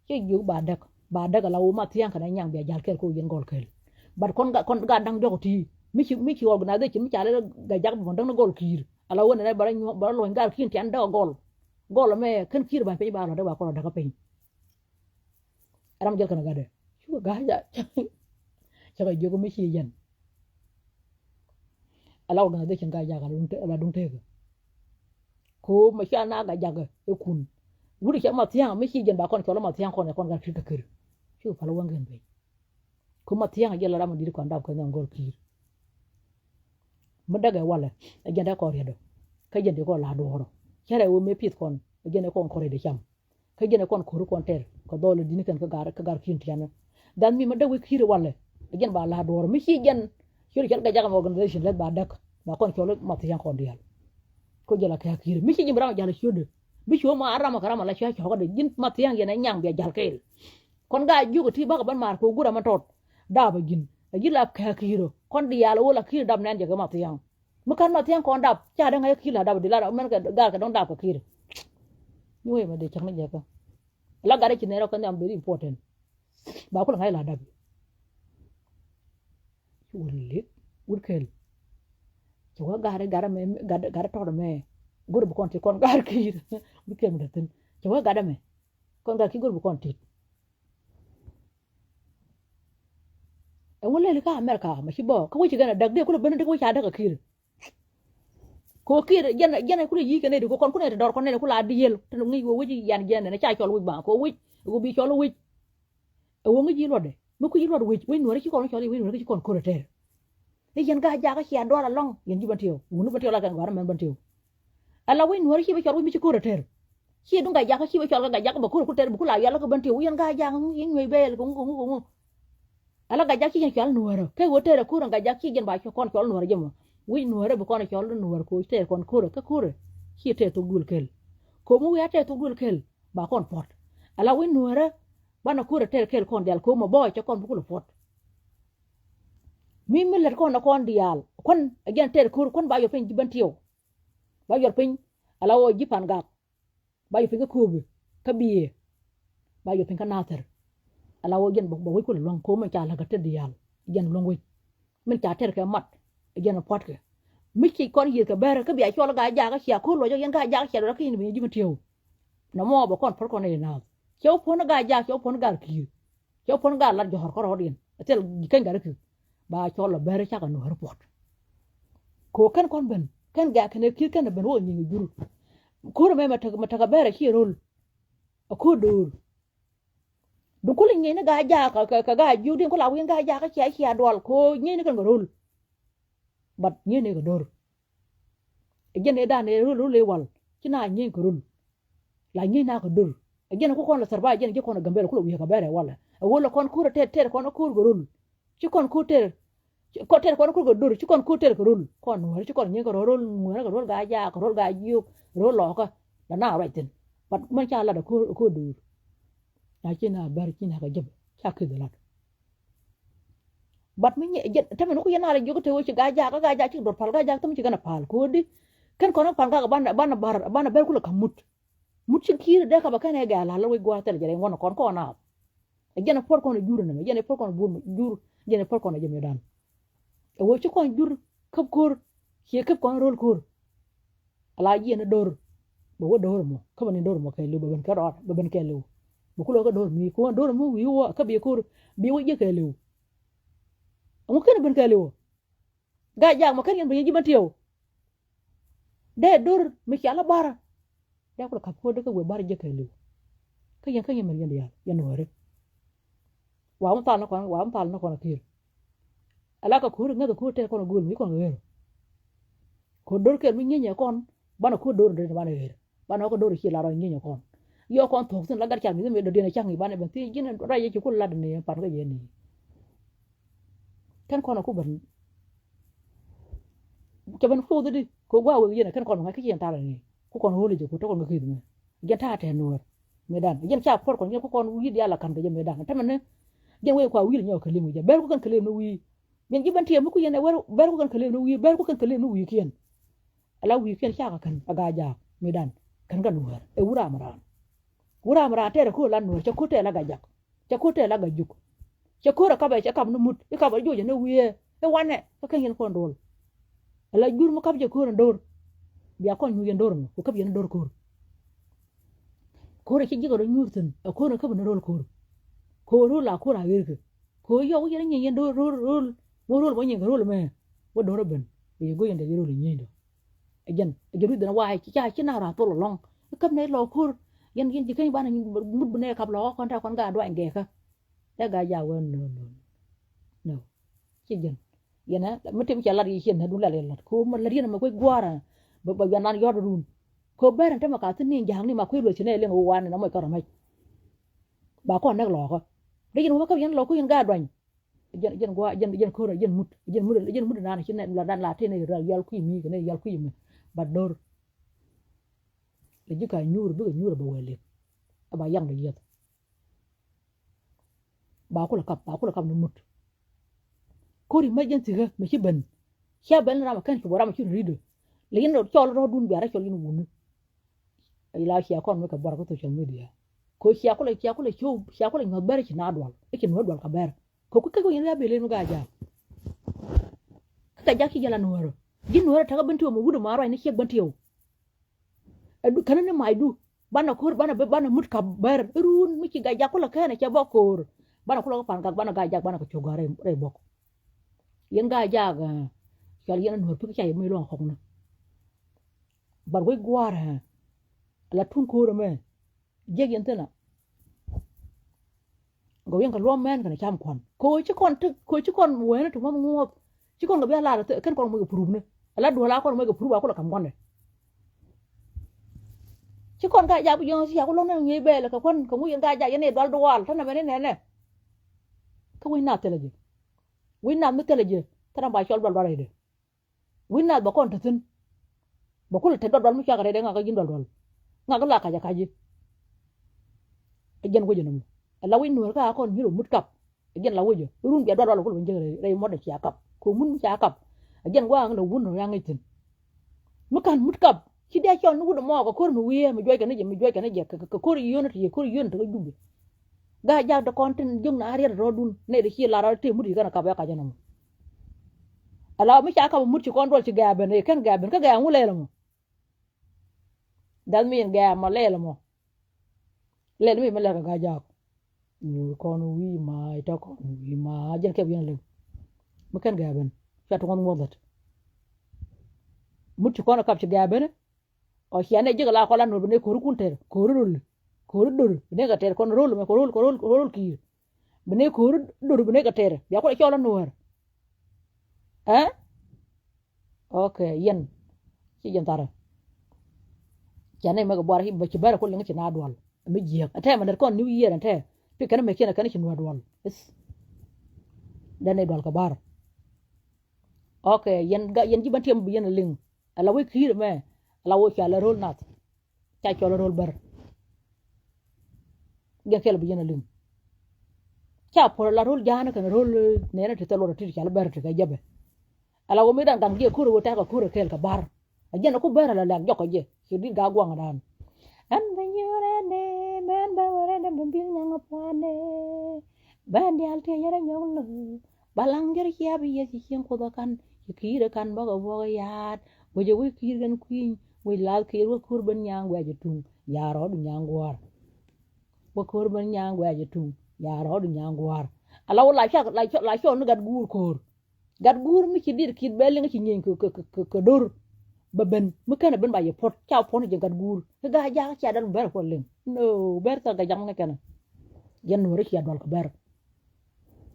Cɛ jiök ba däk ba däk ala wä ma thia̱a̱ŋ kɛn a nyaŋ bia jal kɛɛl ko yɛn gɔl kɛɛl. But kɔn ga kɔn ga da̱ŋ diɔk ti mi ci mi ci organization mi ca lɛ ga jak bi kɔn da̱ŋ ni gɔl ki̱i̱r ala wä nɛ bara nyuɔ bara luɔny gar ki̱i̱n tian däk gɔl. Gɔl mɛ kɛn ki̱i̱r ba piny ba lɔ däk ba kɔn däk piny. Ram jɛl kɛn gatdɛ cukɛ ga̱a̱c a. Cakɛ jiök mi ci yɛn. Ala organization ga jak ala duŋ tekɛ. Ko mɛ ca na ga jakɛ ɛ kun. Wut cɛ ma thia̱a̱ŋ mi ci jɛn ba kɔn cɔl ma thia̱a̱ŋ kɔn ɛ kɔn gat ki̱i̱r kɛ kir. Cukɛ pal wäŋ kɛn piny. Ko ma thia̱a̱ŋ jɛl ram di̱t kɔn dap kɛn ŋɔl ki̱i̱r. Mi däkɛ walɛ ɛ jɛn dee kɔn riɛtdɔ. Kä jɛn dee kɔn la duɔ̱ɔ̱rɔ cɛ rɛ wee mëë pith kɔn ɛ jɛn dee kɔn kɔn riɛtdɔ cam. Kä jɛn ɛ kɔn ko̱ri kɔn tɛr kɛ dhɔl ɛ di̱ni kɛn kä gar kä gar ki̱n tiɛnä. Dhan mi ma däk wi̱i̱ ki̱i̱ri walɛ ɛ jɛn ba la̱a̱ duɔ̱ɔ̱r mi ci jɛn ciöt cɔl kɛ jakɛ mɛ organization lɛth ba däk ba kɔn cɔl ma thia̱a̱ŋ kɔn diaal. Ko jɛl a kɛ ki̱i̱ri mi ci ji̱ mi ram a jal ciötdɛ bi cuɔ ma ram a kɛ ram a la cuɛ cɔkä dɛ ji̱n ma thia̱a̱ŋ yɛn ɛ nyaŋ bia jal kɛɛl. Kɔn gaa jiök ɛ ti bakɛ ben maar kɛ wä guur amɛ tɔt dap a ji̱n a ji̱ la kɛ ki̱i̱rä kɔn diaal a wä la ki̱i̱ri dap nɛn jɛ kɛ ma thia̱a̱ŋ. Mi kan ma thia̱a̱ŋ kɔn dap ca dee ŋa̱c ki̱i̱r la dap a di la mɛn kɛ gaa kɛ dɔ̱ŋ dap kɛ ki̱i̱ri. Ni wee mɛ dee cäk ni jɛ kɛ. La gat i̱ ci nɛn rɔ kɛ nhiam very important. Ba kulɛ ŋa̱c la dap. Ci wut lik wut kɛl. Ci wä gat i̱ gat mɛ gat gat tɔt mɛ. Go̱r bi kɔn ti kɔn gat ki̱i̱r. Wut kɛl mi dee thi̱n ci wä gat mɛ. Kɔn gat ki̱i̱r go̱r bi kɔn tit. Ɛŋu lɛli kä America mɛ ci bɔ kä wec ci gɛn a däk dee kulɛ ben dee wec ca däk a ki̱i̱r. Ko kiɛt jɛn jɛn kulɛ yi̱k kɛn ɛ di ko kɔn kunɛ ti dɔr kɔn nɛ kula diel ti ŋi̱c wä wec yan jɛn nɛ ca cɔl wec ba ko wec ko bi cɔl wec. Ɛ wä ŋi̱c yi luɔtdɛ mi kui̱c yi luɔt wec wec nuɔrɛ ci kɔn cɔl wec nuɔrɛ ci kɔn ko̱r ɛ tɛr. I̱ yɛn ga jakä cia dual alɔŋ yɛn ji̱ bän tiɛw wuni bän tiɛw la kɛn gɔ̱a̱r mɛn bän tiɛw. Ala wec nuɔrɛ ci bä cɔl wec mi ci ko̱r ɛ tɛr. Ci duŋ ga jakä ci bä cɔl kɛ ga jakä bä ko̱r ku tɛr bi kula yɔl kɛ bän tiɛw yɛn ga jakä ŋu yɛn nyuec bɛɛl kɛ ŋu kɛ ŋu kɛ ŋu. Ala gajak ci jɛn cɔal nuäärä kɛ ɣöö tɛɛrɛ ko̱r ɛn gajak ci jɛn ba kɔn cɔl nuäärä jɛ mɔ. Wi̱c nuäärä bi kɔn cɔl nuäärä ko̱ tɛɛr kɔn ko̱rä kä ko̱rä. Ci tɛɛr thok duël kɛl ko̱ mi wi̱i̱ a tɛɛr thok duël kɛl ba kɔn puɔ̱t. Ala wi̱c nuäärä banɛ ko̱rä tɛɛr kɛl kɔn dial ko̱ mɔ bɔɔc cɛ kɔn bi kulɛ puɔ̱t. Mi mi lät kɔn ɛ kɔn diaal kuän ɛ jɛn tɛɛr ko̱r kuän ba yɔr piny ji̱ ben tiɛw. Ba yɔr piny ala ɣöö ji̱ pan gak. Ba yɔ piny kä Kööbɛ kä Biëë. Ba yɔ piny kä Nathir. Ala wä jɛn bɛ wec kulɛ luäŋ ko̱o̱m min ca la̱k kɛ tet diaal jɛn luäŋ wec. Min ca tɛr kɛ mat jɛn pua̱tkɛ. Mi ci kɔn yiëth kɛ bɛrɛ kä bia cɔl gaa jakä cia ko̱r luɔc jɔk yɛn gaa jakä cia luɔc kä yɛn bi ji̱ mi tiɛw. Nɔmɔ bɛ kɔn puɔ̱t kɔn i̱ naath cɛ wä puɔ̱n gaa jakä cɛ wä puɔ̱n gaa ki̱i̱r. Cɛ wä puɔ̱n gaa lat jɔ̱ɔ̱r kärɔɔdiɛn ɛ thil ji̱ keny gat kä. Ba cɔl lɔ bɛrɛ cakɛ nuɔ̱ɔ̱r puɔ̱t. Ko kɛn kɔn ben kɛn gɛ̈k kɛn ɛ ki̱th kɛn ɛ ben wä nyiŋ ɛ jur. Ko̱r ɛmɛ mɛ tek mɛ tek ɛ bɛrɛ ci ɛ ro̱l. Ɛ ko̱r do̱o̱r. Bi kul i̱ nyieny ni gaa jaak kɛ gaa jiökdiɛn kul a wi̱i̱n gaa jaak kä cia cia dual ko nyieny ni kɛn kɛ ro̱l. But nyieny ni kɛ do̱r. Ɛ jɛn ëë dan ëë ro̱l ro̱l ëë wal ci na nyieny kɛ ro̱l. La nyieny na kɛ do̱r. Ɛ jɛn ku kɔn lɛ thɛr ba ɛ jɛn ji̱ kɔn ɛ Gambɛl ku lɛ wi̱i̱ kɛ bɛr ɛ walɛ. Ɛ wä lɛ kɔn ko̱r ɛ tɛr tɛr kɔn ɛ ko̱r kɛ rol. Ci kɔn ko̱r tɛr. Ci kɔn tɛr kɔn ɛ ko̱r kɛ dor. Ci kɔn ko̱r tɛr kɛ rol. Kɔn nuɔ̱ɔ̱ri ci kɔn nyiŋ kɛ rol rol ŋuɛ̈rä kɛ rol gaa jaak kɛ rol gaa jiök rol lɔɔkä. Lɛ na ruac thi̱n. But mɛn ca lat ɛ ko̱r ɛ ko̱r dor. Na ci na bɛr ci na kɛ jɛp ca keth ɛ lat. But mi nyɛ jɛ tämɛ ni ku yɛn a rɛ jiök te wee ci gaa jaak kä gaa jaak ci dor pal gaa jaak tämɛ ci kɛn a pal ko̱di. Kɛn kɔn a pal gaa banɛ banɛ bar banɛ bɛr kulɛ ka̱m mut. Mut ci ki̱i̱r dee kap a kɛn ɛ gɛ̈ɛ̈l la̱l wec gua̱a̱th thilɛ jɛ rɛy ŋuɔ̱n kɔn kɔn a. Ɛ jɛn ɛ puɔr kɔn ɛ jur ɛnɛ ɛ jɛn ɛ puɔr kɔn ɛ bur jur ɛ jɛn ɛ puɔr kɔn ɛ jɛ mëëdan. Ɛ wee ci kɔn jur käp ko̱r. Ciɛ käp kɔn ro̱l ko̱r. Ala jiɛn i̱ do̱r. Bɛ wä do̱r mɔ kä bɛ ni do̱r mɔ kɛɛliw bɛ ben kɛ rɔɔd bɛ ben kɛɛliw. Bɛ kulɔ kä do̱r mi kuɔn do̱r mɔ wi̱i̱ wä kä bi ko̱r bi wä jiɛ kɛɛliw. Ɛŋu ken ben kɛɛliw. Gaa jaak mɔ ken yɛn ben yɛn ji̱ ben tiɛw. Dee do̱r mi cia la barä. Dee kulɛ kap ko̱r dee kä wee barä jiɛ kɛɛliw. Kä yɛn kä yɛn ben yɛn diaal yɛn wääri. Wa mi thal ni kɔn wa mi thal ni kɔn a ki̱i̱r. Ala kɛ ko̱r ŋäth ko̱r tɛɛr kɔn a gööl mi kɔn kɛ ɣer. Ko̱r do̱r kɛl mi nyienyɛ kɔn banɛ ko̱r do̱r dee banɛ ɣer. Banɛ kɛ do̱r ci la rɔ nyienyɛ kɔn. Yɔ kɔn thuɔ̱k thi̱n la gat cal mi thi̱n mi dɔ̱diɛn a cak ŋi̱i̱c banɛ ben thiec ji̱n rɔy yɛ ci kul lat ni pan kä jɛ ni. Kɛn kɔn a ku ben. Cɛ ben puɔth di kɛ gua̱a̱ wek yɛn a kɛn kɔn ŋa̱c kä ci yɛn thal ni. Ku kɔn ɣöl jɛ ku te kɔn kä ki̱th mɛ. Jɛn ta̱a̱ tɛn nuɔ̱ɔ̱r. Mëëdan jɛn ca puɔr kɔn jɛn ku kɔn wi̱i̱ diaal a ka̱n kɛ jɛ mëëdan tämɛ ni. Jɛn wee kua wi̱i̱ lɛ nyɔk kɛ li̱m kɛ jɛ ber ku kɛn kɛ li̱m ni wi̱i̱. Jɛn ji̱ ben tiɛm mi ku yɛn ɛ wer ber ku kɛn kɛ li̱m ni wi̱i̱ ber ku kɛn kɛ li̱m ni wi̱i̱ kiɛn. Ala wi̱i̱ kiɛn cakɛ kɛn a gaa jaak mëëdan kɛn kɛ nuɔ̱ɔ̱r ɛ wur ram raan. Wur ram raan tɛɛr ɛ ko̱o̱r la nuɔ̱ɔ̱r cɛ ko̱o̱r tɛɛr la gaa jak. Cɛ ko̱r tɛɛr la gaa juk. Cɛ ko̱r ɛ kap ɛ cɛ kap ni mut i̱ kap ɛ joc ɛ ni wi̱i̱ ɛ wanɛ kä kɛn yɛn kɔn do̱l. Ala jur mi kap jɛ ko̱r in do̱r. Bia kɔn nyuc yɛn do̱r mi ku kap yɛn do̱r ko̱r. Ko̱r ɛ ci ji̱ kɛ rɔ nyuur thi̱n ɛ ko̱r in kap in ro̱l ko̱r. Ko̱r ro̱l a ko̱r a ɣer kɛ ko̱r yɔk wi̱c yɛn nyieny yɛn do̱r ro̱l ro̱l. Ŋuɔ̱t ro̱l bä nyieny kɛ ro̱l mɛ wä do̱r ɛ ben. Bɛ yɛ go̱c yɛn dee yɛ ro̱l in nyieeny dɔ. Ɛ jɛn ɛ jɛn ruth dɛn wa̱a̱ ci ca ci na ra thol ɛlɔ̱ŋ. I̱ käp nɛ lɔ ko̱r yɛn yɛn ji̱ käny banɛ mut bi nɛ kap lɔ kɔn ta kɔn ga duany gɛɛkä. Dee ga ja wee no no no. Ci jɛn yɛn ɛ mi tim cɛ lat yi cin na dun lɛl yɛ lat ko ma lat yɛn mɛ kuec gua̱a̱r. Bɛ bɛ yɔn nan yɔt run ko bɛr ɛn tämɛ ka thin ni ja̱a̱ŋ ni ma kuec luɔth ci nɛ liŋ wan ni na mɔc kɔn rɔ mɛc. Ba kɔn nɛk lɔɔkä. Dee yɛn wä ma käp yɛn lɔ kuec yɛn ga duany. Jɛn jɛn gua jɛn jɛn kora jɛn mut jɛn mut jɛn mut nana ci nɛ la dan la tene ra yal kui̱ mi kene yal kui̱ mi. Ba dor. La ji̱ ka nyuur bikɛ nyuur ba wɛl lik. Aba yaŋ dɔ yieth. Ba kulɛ kap ba kulɛ kap ni mut. Kori mɛ jɛn thikä mɛ ci ben. Cia ben ram kɛn ci bɔ ram ci ri̱dɛ. La yɛn cɔl rɔ dun biarɛ cɔl yɛn wuni. Ila cia kɔn mi kɛ buar kä social media. Ko cia kulɛ cia kulɛ show cia kulɛ nyuɔth bɛr ci na dual ici nuɔth dual ka bɛr. Ko ku kek wi̱n ria bi len mi gaa jaak. Kä kɛ jak ci jɛ la nuɔrä ji̱ nuɔrä täkä ben tiw mi wut ma ruac ni ciek ben tiw. Ɛ du känä ni mac du banɛ ko̱r banɛ banɛ mut kap bɛr irun mi ci gaa jak kulɛ kɛn ɛ cɛ bä ko̱r. Banɛ kulɛ kä pan gak banɛ gaa jak banɛ kɛ cok gaa rɛy bok. Yɛn gaa jak cual yɛn a nuɔr pi̱k ca yɛ mi luɔŋ kɔknä. Bat wec gua̱a̱r ɛ la tuŋ ko̱r ɛmɛ. Jiɛk yɛn thi̱n a. Gɔw yɛn kɛ luɔm mɛn kɛnɛ cam kɔn ko ci kɔn ti ko ci kɔn wɛn ti ŋuɔth ŋuɔth. Ci kɔn kɛ bia lar kɛn kɔn muc kɛ purupni. Ala duɔl a kɔn muc kɛ purup a kulɛ kam kɔn dɛ. Ci kɔn ka jak bi jiɔŋ ci yak ku lo̱ŋ ni ŋi̱i̱c bɛɛl kɛ kuän kɛ ŋuc yɛn ka jak yɛn i̱ dual dual tän amɛn inɛnɛ. Kä wi̱c nath thilɛ ji̱ wi̱c nath mi thilɛ ji̱. Thilɛ ba cɔl dual dual rɛydɛ. Wi̱c nath bɛ kɔn te thi̱n. Bɛ kulɛ te dual dual mi cuakɛ rɛydɛ ŋakä ji̱n dual dual. Ŋakä la kac a kac ji̱. Ɛ jɛn wecä nɔmɔ ɛ la wi̱c nuɔ̱ɔ̱r kä a kɔn nyuur ɛ mut kap. Ɛ jɛn la wecä run bia dual dual kulɛ ben jek rɛy muɔ̱t ɛ cia kap ko mun mi ca kap. Ɛ jɛn waŋ lɛ wun nɔ yaŋ ŋic thi̱n. Mi ka̱n mut kap ci dee cɔl ni wut ɛmɔ kɛ ko̱r mi wiee mi juɔc kɛ ni jɛ mi juɔc kɛ ni jɛ kɛ ko̱r yio̱n ti yɛ ko̱r yio̱n ti kä jumbi. Gaa jak dee kɔn tin jiök na riɛt rɔɔdun nɛy ti ci lar rɔɔd tëë mut ci kɛn a kap ɛ kac ɛn ɛmɔ. Ala mi ca kap mut ci kɔn duɔl ci gɛ̈ɛ̈ ben ɛ kɛn gɛ̈ɛ̈ ben kä gɛ̈ɛ̈ ŋu lɛl ɛmɔ. Dath mi yɛn gɛ̈ɛ̈ ɛmɔ lɛl ɛmɔ. Lɛl mi mi lɛl kɛ gaa jak. Nyuur kɔn wi̱i̱ ma itɔ kɔn wi̱i̱ ma jɛn kɛp yɛn lɛl. Mi kɛn gɛ̈ɛ̈ ben ca ti ŋuɔth ŋuɔth dhät. Mut ci kɔn a kap ci gɛ̈ɛ̈ ben. Ɔ cia nɛ ji̱ kɛ la kɔn la nuɔr bi nɛ ko̱ri kun tɛr ko̱ri rol. Ko̱ri dor bi nɛ kɛ tɛr kɔn rol mɛ kɔn rol kɔn rol kɔn rol ki̱i̱r. Bi nɛ ko̱ri dor bi nɛ kɛ tɛr bia kulɛ cɔl la nuɔr. Ɛ? Ok yɛn ci jɛn tharɛ. Cia nɛ mɛ kɛ buar ci bɛr kul liŋ ci na dual. Mi jiäk. Ɛn tɛ mɛ nɛr kɔn New Year ɛn tɛ. Pi kɛn mɛ kiɛn kɛn ci nuɛ duɔl. Is. Dɛn ɛ duɔl kɛ bar. Ok, yɛn ga, yɛn ji̱ ban tiɛm bi yɛn a liŋ. Ala wec ki̱i̱r mɛ. Ala wec ca la ro̱l nath. Ca cɔl ro̱l bär. Gɛn kɛl bi yɛn a liŋ. Ca puɔl la ro̱l ja̱a̱n kɛn ro̱l, eh, nɛɛrɛ ti thil wä ti ca la bär ti kɛ jɛpɛ. Ala wä mi dan gaŋ jiɛ ko̱r wä tɛk kɛ ko̱r kɛɛl kɛ bar. A jɛn a ku bär ala lɛk jɔk kɛ jɛ. Ci dit ga guaŋ dan. Ɛn bi nyuurɛ ni, mɛn bɛ wärɛ ni bi bil nyaŋ a puanɛ. Bɛn dial ti yɛrɛ nyɔŋ lö. Ba laŋ jɛr cia bi yɛ ci cieŋ Kuoth a kan. Ci ki̱i̱r a kan bä kɛ buɔk yaat. Wec a wec ki̱i̱r kɛn kui̱ny. Wec lath ki̱i̱r wä ko̱r ben nyaŋ guɛc a tuŋ. Ya rɔɔdu nyaŋ gua̱a̱r. Wä ko̱r ben nyaŋ guɛc a tuŋ. Ya rɔɔdu nyaŋ gua̱a̱r. Ala wä la cua, la cua, la cua ni gat guur ko̱r. Gat guur mi ci dit kit bɛ liŋ ci nyieeny kɛ, kɛ, kɛ, kɛ, kɛ dor. Bɛ ben mi kɛn a ben ba yɛ puɔt ca puɔt ni jɛ gat guur. Kɛ gaa jaak cia dan bɛr kuɔ liŋ. No, bɛr thil gaa jaak mi kɛn a. Yɛn nuɔri cia dual kɛ bɛr.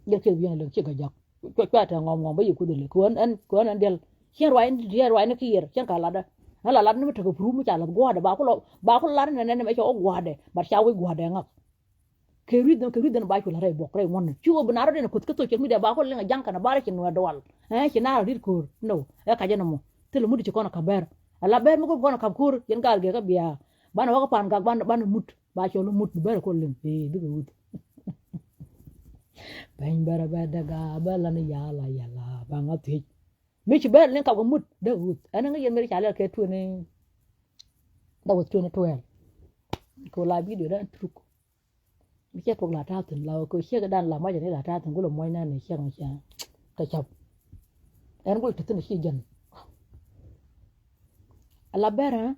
Jɛ kiɛ wi̱i̱n a liŋ ci gaa jaak. Cua, cua tɛ ŋɔm ŋɔm bä yɛ kuth a liŋ. Kɛ ɣän ɛn, kɛ ɣän ɛn diɛl. Cien ruac ni diɛl ruac ni kiɛɛr cien ka latdä. Ɛn la lat ni mi tekɛ pur mi ca lath gua̱a̱dɛ ba ku lɔ, ba ku lat ni nɛn ni mɛ cɛ wä gua̱a̱dɛ. Bat ca wec gua̱a̱dɛ ŋak. Kɛ rui̱th dhɛn, kɛ rui̱th dhɛn ba cu la̱t rɛy buɔk rɛy ŋuɔ̱n. Cu ɣöö bi na rɔ den kuth kä social media ba ku liŋ a ja̱ŋ kɛn a ba rɔ ci nuɛ dual. Ɛ ci na rɔ rit ko̱r. No, ɛ kacä ni mɔ. Thil mut ci kɔn a ka̱p bɛr. Ala bɛr mi go̱p kɔn a ka̱p ko̱r, yɛn gal gɛ kä bia. Banɛ wä kä pan gak ban, ban mut. Ba cɔl mut bi bɛr kɔn liŋ. Ee, bikɛ wuth. Pɛny bɛr a bɛr dɛ ga bɛ lan yala yala ba ŋa thiec. Mi ci bɛr liŋ kap kɛ mut dɛ wuth. Ɛn ŋa yɛn mi ri ca lɛl kɛ twenty. That was twenty twelve. Kɛ la video dan truk. Mi cɛ tuɔk la ta̱a̱ thi̱n la kɛ ciek dan la mac ni la ta̱a̱ thi̱n gulɛ muɔ̱c nan ni ciek mi cɛ kɛ cap. Ɛn gul ti thi̱n ci jɛn. Ala bɛr ɛ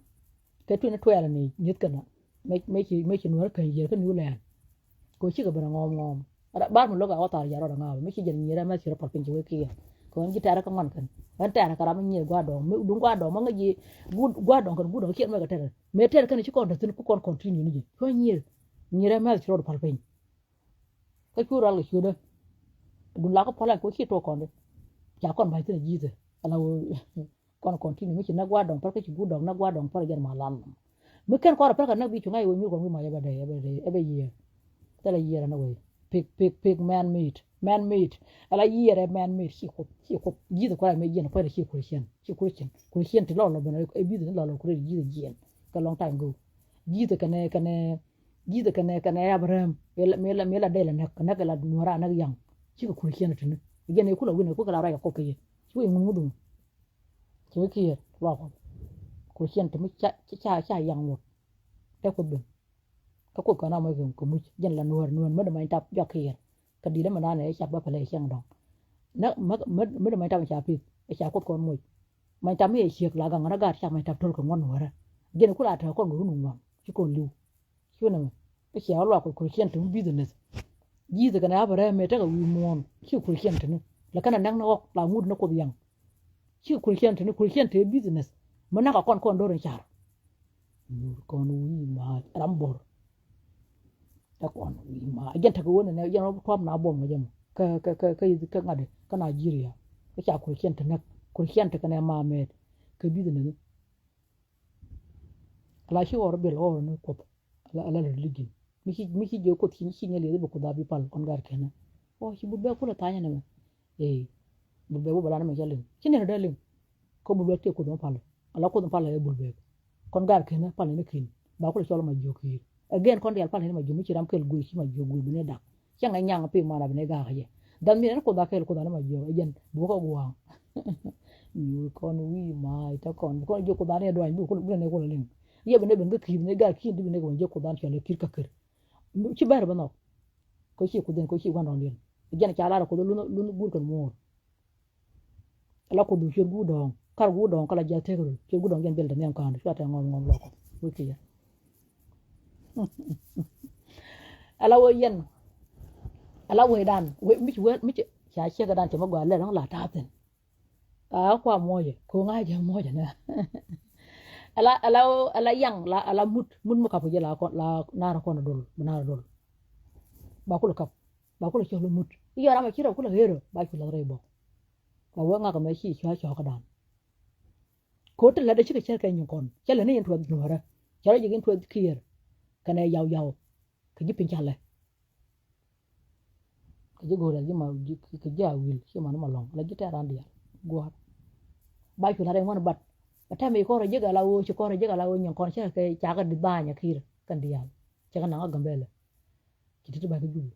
kɛ twenty twelve ni nyith kɛ na. Mɛ, mɛ ci, mɛ ci nuɔr kɛn yiër kä New Land. Kɛ cikɛ ben ɛ ŋɔɔm ŋɔɔm. Bar mi lo̱k a wä thar jar rɔɔd ɛ ŋa̱a̱ mi ci jɛn nyier ɛ mɛ ci rɔ pal piny ci wee kiɛ. Kɛ ɣän ji̱ tɛɛrɛ kä ŋuan kɛn. Ɣän tɛɛrɛ kɛ ram mi nyier gua̱a̱r dɔ̱ŋ. Mi duŋ gua̱a̱r dɔ̱ŋ ma ŋäc ji̱ gua̱a̱r dɔ̱ŋ kɛn gua̱a̱r dɔ̱ŋ kiɛn mɛ kɛ tɛɛrɛ. Mëë tɛɛrɛ kɛn ci kɔn däthin ku kɔn continue ni ji̱. Cuä nyier. Nyier ɛ mɛth ci rɔɔd pal piny. Kä cu ral kɛ ciötdä. Duŋ lakä pɔlɛ kɛ ci tuɔɔk kɔn di. Ca kɔn ba̱ny thin a ji̱thɛ. Ala wee kɔn continue mi ci näk gua̱a̱r dɔ̱ŋ pal kä ci gua̱a̱r dɔ̱ŋ näk gua̱a̱r dɔ̱ŋ pal jɛn ma lan. Mi kɛn kɔn rɔ pal kɛ näk bi cuŋ a iwä nyuur kɔn wi̱i̱ mac ɛ bɛ dee ɛ bɛ dee ɛ bɛ yiëë. Thilɛ yiëë rɛ ni wee pik pik pik man made man made. Ala yiëë rɛ man made ci kuoth ci kuoth ji̱thɛ kua̱r ɛ mɛ jiɛn kua̱r ɛ ci Christian ci Christian Christian ti lɔl lɔ ben ɛ business lɔl lɔ kua̱r ɛ ji̱thɛ jiɛn. Kɛ long time go ji̱thɛ kɛnɛ kɛnɛ ji̱thɛ kɛnɛ kɛnɛ Abraham. Mëë la mëë la dɛl ɛ näk kɛ näk ɛ la nuɔ̱ɔ̱ra näk yaŋ. Cikɛ Christian tini jiɛn ɛ kulɛ wi̱n ɛ kukɛ la ruac ɛ kɔk kɛ yɛ. Ci wee ŋun ŋudhum. Ci wee kiɛ luak kɔk Christian timi ca ca ca yaŋ ŋut. Tɛ kuoth ben. Kä kuoth kɔn amɔ kɛ muc jɛn la nuɔ̱ɔ̱r nuɔ̱ɔ̱r mädɛ many tap jɔak kiɛ. Kä di̱t ɛmɛ nanɛ ɛ cak bä pɛlɛ ɛ cäŋ dɔ̱ŋ. Nä mädɛ many tap ɛ ca pith ɛ ca kuoth kɔn muc. Many tap mi ɛ ciek la gaŋ ɣän a gaat cak many tap to̱l kɛ ŋuɔ̱n nuɔ̱ɔ̱rä. Jɛn ɛ kula tɛk kɔn kɛ run ŋuɔ̱n ci kɔn li̱w. Ci wä nɛmɛ. Kä cia wä luak kɛ Christian ti wä business. Jesus kɛnɛ Abraham mëë tekɛ wi̱i̱ muɔ̱ɔ̱n ci Christian tini. Lɛ kɛnɛ nɛk ni ɣɔk la ŋut ni kuoth yaŋ. Ci Christian tini Christian te business. Mi nak a kɔn kɔn do̱r in car. Nyuur kɔn wi̱i̱ maac ram bo̱r. Ɛ kɔn wi̱i̱ maac jɛn tekɛ wen nɛ jɛn wä tuam na buɔm kɛ jɛ mɔ. Kä kä kä kä kä ŋa̱t kä Nigeria. Kä ca Christian te näk Christian te kɛnɛ ma mɛɛt. Kɛ business. Ala ci ɣɔr bil ɣɔr ni kuoth. Ala ala religion. Mi ci mi ci jɛ kuoth ci ci nyɛ lieth bi kuoth a bi pal kɔn gar kɛnɛ. Ɔ ci but bɛ kulɛ thanyɛ nɛmɛ. Ee. But bɛ wä bɛ lan mɛ cɛ liŋ ci nɛn dee liŋ. Kɔ but bɛ tëë kuoth mɛ pal. Ala kuoth mɛ pal ɛ but bɛ. Kɔn gar kɛnɛ pal ni kin ba kulɛ cɔl ma jiök kiir. Again kɔn dial pal ni ma jiök mi ci ram kɛl guic ci ma jiök guic bi ni dak. Cäŋ ɛ nyaŋ piny man a bi ni gak jɛ. Dhan mi ni kuoth a kɛl kuoth a ni ma jiök ɛ jɛn bukɛ gua̱a̱ŋ. Nyuur kɔn wi̱i̱ ma itɔ kɔn bi kɔn jiök kuoth a ni duany bi kul bi ni kul liŋ. Yɛ bi ni ben kä ki̱i̱th ni gal ki̱i̱n di bi ni kul jiök kuoth a ni cɔl ɛ ki̱i̱t kä kir. Ci bɛr bi nhɔk. Kɔ ci kuoth in kɔ ci gua̱n dɔŋ diɛn. Jɛn ca lar kuoth lun lun guur kɛn muɔɔr. Ala kuoth du ciöt guur dɔ̱ŋ kar guur dɔ̱ŋ kala jiath tek rul ciöt guur dɔ̱ŋ jɛn biɛl te nhiam ka̱a̱n cua te ŋɔm ŋɔm lɔk kuoth wek kiɛ. Ala wee yɛn. Ala wee dan wee mic wee mic ca ciek dan cɛ mɛ gɔaa lɛl ɔŋ la ta̱a̱ thi̱n. Aa kua muɔcɛ ko̱ŋ a jɛ muɔcɛ nɛ. Ala ala ala yaŋ la ala mut mut mi kap kɛ jɛ la kɔn la nar kɔn dol mi nar dol. Ba kulɛ kap ba kulɛ cɔl mut. I̱ yɔr amɛ ci rɔ kulɛ ɣer ba cu lath rɛy bɔk. Ba wee ŋak ɛmɛ ci cua cɔɔk dan. Ko̱ ti la̱t dee cikɛ cär kɛ nyin kɔn cä lɛ ni yɛn tuɔth nuɔ̱ɔ̱rä. Cä rɔ ji̱ in tuɔth kiɛɛr. kɛnɛ yaw yaw kɛ ji̱ piny calɛ. Kɛ ji̱ go̱o̱r ji̱ ma kɛ ji̱ a wi̱i̱l ci man ma lɔ̱ŋ la ji̱ tɛ̈r ran diaal gua̱a̱r. Ba cu la̱t ɛn ŋuan bat bɛ tɛm i̱ kɔn rɔ ji̱ gala ɣöö ci kɔn rɔ ji̱ gala ɣöö nyin kɔn cä kɛ cakɛ di ba̱a̱ny a ki̱i̱r kɛn diaal. Cɛ kɛ naŋ a Gambɛlɛ ci ti̱t ba̱a̱c kä Jubɛ.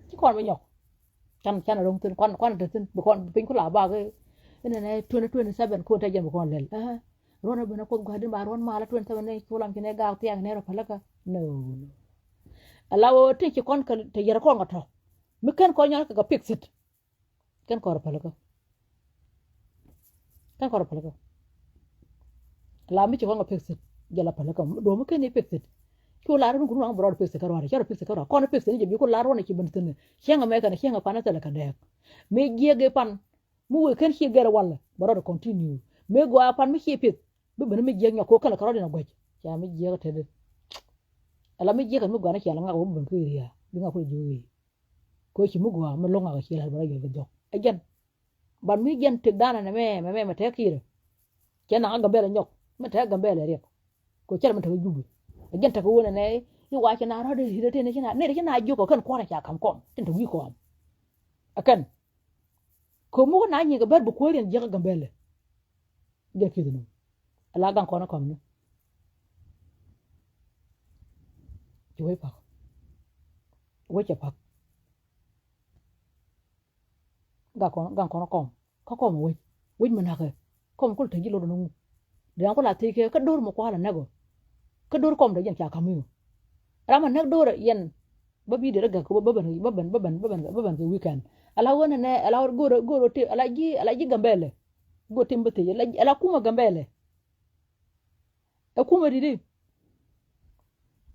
Ci kɔn bi nyɔk. Can can a ro̱ŋ thi̱n kuan kuan te thi̱n bi kɔn piny ku la bak. Inɛ nɛ twenty twenty seven kun te jɛn bi kɔn lɛl. Ruɔn a ben a kuoth gua̱di̱n ba ruɔn mal a twenty seven nɛ cu lam ci nɛ gaak thiaak nɛ rɔ päläkä. No no. Ala wä te ci kɔn kɛ te yɛr kɔn kɛ tɔ mi kɛn kɔn nyɔl kɛ kɛ pik thi̱t. Kɛn kɔr pälikä. Kɛn kɔr pälikä. La mi ci kɔn kɛ pek thit jɛ la pälikä. Duɔ̱m mi ken i̱ pek thit. Cu la run kun ruaŋ bɛ rɔɔd pek thit kä rua̱n cɛ rɔ pek thit kä rua̱n kɔn pek thit ni jɛ bi ku la rua̱n ci ben thit ni cieŋ mɛ kɛn cieŋ pan thilɛ kɛ dɛɛk. Mi jiɛk i̱ pan mi wek ken ci gɛr walɛ bɛ rɔɔd continue mi gɔaa pan mi ci pith. Bi ben mi jiɛk nyɔk ko kɛn lɛ kɛ rɔɔd in a gua̱c ca mi jiɛk tɛtdɛ. Ala mi jiɛk kɛn mi gɔaa ni ciɛ la ŋak wä bi ben kä iria bi ŋak ku ji̱ wee. Kɛ ci mi gɔaa mi lo̱ŋ ŋak ciɛ la bɛ rɔɔd jɔl kɛ jɔk ɛ jɛn. But mi jiɛn tëkdan ɛnɛ mɛ mɛ mɛ mɛ tɛk ki̱i̱rɛ. Cɛ naŋ a Gambɛlɛ nyɔk mɛ tɛk Gambɛlɛ riɛk. Kɛ cɛr mɛ tɛk Jubɛ ɛ jiɛn tɛk wä nɛnɛ i̱ wa cɛ na rɔ̱dɛ ri̱t ɛ tëë nɛ ci na nɛy ci na jiök kɛ kɛn kua̱rɛ ca ka̱m kɔm tin te wi̱i̱ kɔm. Ɛ kɛn kɛ muk na nyiŋ kɛ bɛr bi kuäär yɛn jiäk a Gambɛlɛ. Jiɛn ki̱th num ɛ la gaŋ kɔn ɛ kɔm ni. Ci wec pa̱k wec cɛ pa̱k. Gaŋ kɔn gaŋ kɔn kɔm kä kɔm wec wec mi na̱kɛ. Kɔm kul te ji̱ lot ni ŋu. Diaŋ kul a thiec kɛ kä do̱r mi kual a nɛk ɔ. Kä do̱r kɔm te jiɛn ca ka̱m i̱ ɔ. Ram a nɛk do̱r yɛn bä bi derɛ gak bä ben bä ben bä ben bä ben bä ben kɛ weekend. Ala ɣöö nɛnɛ ala ɣöö go̱r go̱r ti ala ji̱ ala ji̱ Gambɛlɛ. Go̱r tim bä thiec ala kumä Gambɛlɛ. Ɛ kumɛ di̱t i̱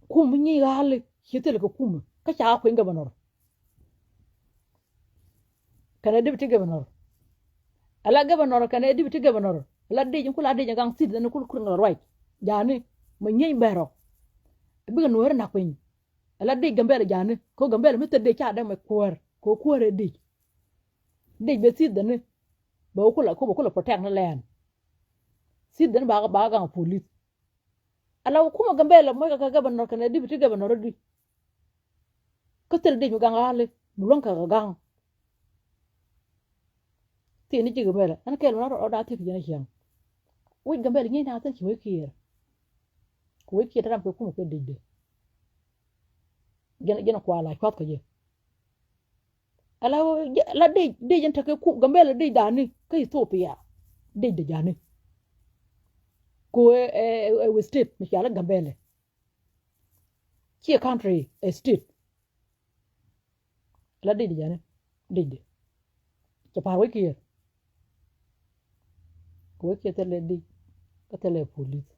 kum bi nyic ɣa̱a̱li ci thil kɛ kumɛ kä ca kueny governor. Kɛnɛ deputy governor. Ala governor kɛnɛ deputy governor ala dec in kula dec in gaŋ thith in kul kul ŋa ruac. Jani mɛ nyiec bɛrɔ. Bikɛ nuɔ̱ɔ̱ri nak piny. Ala dec Gambɛlɛ jani kɛ Gambɛlɛ mi thil dec ca dee mɛ kuäär kɛ kuäär ɛ dec. Dec bɛ thith in bɛ wä kula kɛ bɛ kula protect ni land. Thith in ba ba gaŋ police. Ala wä kumɛ Gambɛlɛ mɔc kɛ kɛ governor kɛnɛ deputy governor di. Kä thil dec mi gaŋ ɣa̱li mi luäŋ kɛ kɛ gaŋ. Thiecni ji̱ Gambɛlɛ ɛn kɛɛl mi na rɔ da thiec kɛ jɛn a ciaŋ. Wec Gambɛlɛ nyiec na thiec ci wec kiɛɛr. Kɛ wec kiɛɛr te ram kɛ kumɛ kɛ dec dec. Jɛn jɛn kual a cuath kɛ jɛ. Ala la dec dec in tekɛ ku Gambɛlɛ dec dani kä Ethiopia. Dec dec jani. Ku ɛ ɛ ɛ state mi cɔal i̱ Gambɛlɛ. Ciɛ country ɛ state. La dec dec jani dec dec. Cɛ pa̱a̱r wec kiɛɛr. Kɛ wec kiɛɛr thilɛ dec kä thilɛ police.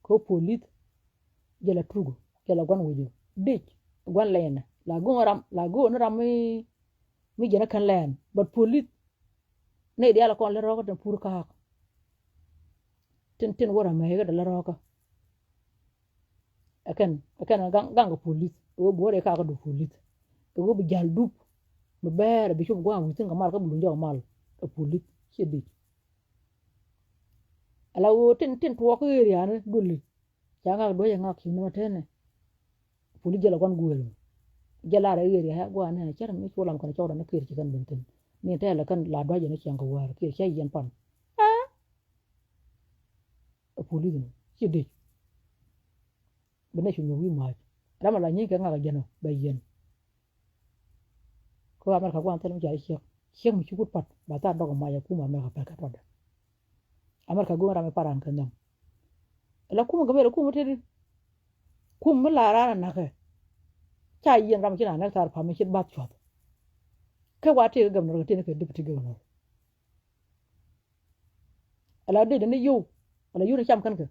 Kɛ police jɛ la turk jɛ la gua̱n wecä dec gua̱n lɛnɛ la go̱o̱ŋ ram la go̱o̱ŋ ni ram mi mi jɛn ɛ kän lɛn but police. Nɛy diaal kɔn lät rɔ̱kä tin pur ka̱a̱k. Tin tin wä ram mɛ kä dee lät rɔ̱kä. Ɛ kɛn ɛ kɛn gaŋ gaŋ kɛ police ɛ wä bi wä rɛy ka̱a̱k kä dup police. Ɛ wä bi ja̱l dup mi bɛɛr bi cop gua̱a̱ŋ wi̱i̱ thi̱n kɛ mal kä bi luny jɔk mal. Ɛ police ciɛ dec. Ala ɣöö tin tin tuɔɔk kä area ni duli. Ca ŋak duɔ̱c ɛ ŋak ci nɔmɔ tɛnɛ. Puli jɛ la guan guëël mi jɛ lar ɛ ɣer yɛ guan nɛ cɛ ram mi cu lam kɛn cɔk rɔ ni kiɛr ci kɛn ben thin. Ni tɛlɛ kɛn la duac jɛ ni ciɛŋ kɛ wäär kiɛr cɛ yɛn pan. Aa. Ɛ puli dhin ci dec. Bi nɛ cu nyuɔk wi̱i̱ ma̱a̱c ram a la nyieeny kɛ ŋak a jɛn ɔ bɛ yɛn. Kä America gua̱a̱n thil mi ca ciek ciek mi ci kut pat ba thaar dɔk a mac a kum America pɛr kɛ tuɔtdɛ. America go̱o̱ŋ ram mi paran kɛ nhiam. Ɛ la kum Gambɛlɛ kum mi teti. Kum mi la raan a na̱kɛ. Ca yiɛn ram ci na nɛk thaar pam mi ci bath cuath. Kɛ wa tëëk governor kɛ tëëk ni kɛ deputy governor. Ala dec dani yio̱w ala yio̱w ni cam kän kɛ.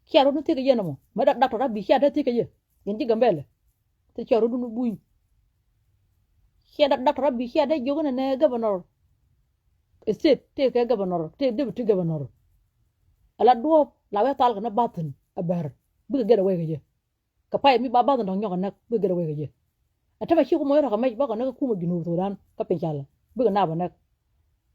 Cia rot ni thiek kɛ yɛn ɛmɔ mɛ dak daktor abi cia dee thiek kɛ yɛ. Yɛn ji̱ Gambɛlɛ. Thil cia rot ni buny. Cia dak daktor abi cia dee jiök ni nɛ governor. State tëëk kɛ governor tëëk deputy governor. Ala duɔ̱ɔ̱p la wee thal kɛ ni bathin a bɛr bikɛ gɛt away kɛ jɛ. Kɛ pay mi ba bath in dɔ̱ŋ nyɔk ɛ näk bikɛ gɛt ɛ wec kɛ jɛ. Ɛ tämɛ ci kumɛ rɔ̱ kɛ mec bakɔ näk kä kumɛ Junub Thudan kä piny calä bikɛ nap ɛ näk.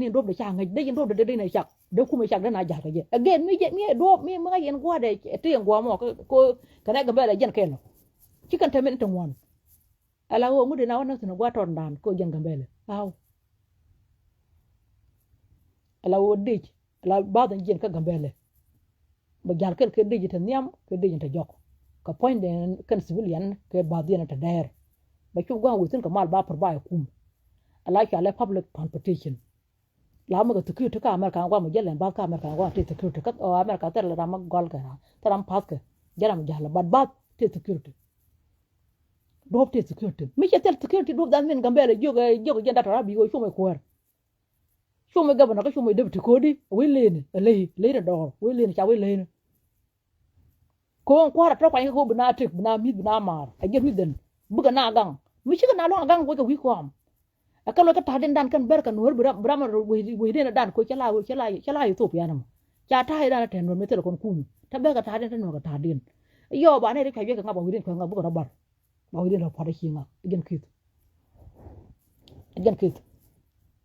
ni duɔ̱p dee ca ŋäc, dee yɛn duɔ̱p dee dee ni cak, dee kumɛ cak dee na ja̱l kɛ jɛ. Again, mi jɛ, mi duɔ̱p, mi, mi ŋa̱c yɛn gua̱a̱dɛ ti yɛn gua̱a̱ mɔ, kɛ, kɛ, kɛ nɛ Gambɛlɛ jɛn kɛl ɔ. Ci kɛn tɛmɛ ni ti ŋuan. Ala ɣöö ŋut in a wä näk thi̱n a gua̱a̱ tɔɔndan kɛ ɣöö jɛn Gambɛlɛ. Aw. Ala ɣöö dec, ala bath in jiɛn kä Gambɛlɛ. Bɛ ja̱l kɛl kɛ dec in te nhiam, kɛ dec in te jɔk. Kɛ puɔ̱nydɛ kɛn civilian, kɛ bath in te dɛɛr. Bɛ cop gua̱a̱ within kɛ mal ba pur ba ɛ kum. Ala cualɛ public transportation. La mi kɛ security kä America gua̱a̱ mi jɛ lɛn bath kä America gua̱a̱ te security kä, ɔ, America thil ram mi gɔl kɛ ram, thil ram path kɛ, jɛ ram ja̱l, but bath te security. Duɔ̱p te security. Mi cɛ thil security duɔ̱p, that mean Gambɛlɛ jiök, jiök jɛn da̱t tɔ̱ ra̱ bi ɣöö cumɛ kuäär. Cumɛ governor kä cumɛ deputy kodi, wec leni, a ley, ley ni dɔɔr, wec leni ca wec leni. Ko̱o̱ŋ kua̱r a tɔ̱ kuany kä ko̱o̱ŋ bi na tek, bi na mi̱th, bi na maar. A jiɛ mi̱th den. Bikɛ na gaŋ. Mi cikɛ na luaŋ a gaŋ wec kɛ wi̱i̱ kɔam. Ɛ kɛn wec kä ta̱a̱diɛn dan kɛn ber kɛ nuɔ̱ɔ̱r bi ram, bi ram wec, wecdiɛn dan ko̱ cɛ la, cɛ la, cɛ la Ethiopia ni mɔ. Ca ta̱a̱diɛn dan tɛn nuɔ̱ɔ̱r mi thilɛ kɔn kum. Te ber kɛ ta̱a̱diɛn te nuɔ̱ɔ̱r kɛ ta̱a̱diɛn. Yɔ ba nɛy ri kɛ wiɛc kɛ ŋa ba wecdiɛn kɛ ŋa bikɛ rɔ bar. Ba wecdiɛn rɔ pua̱t a ci ŋa. Ɛ jɛn ki̱th. Ɛ jɛn ki̱th.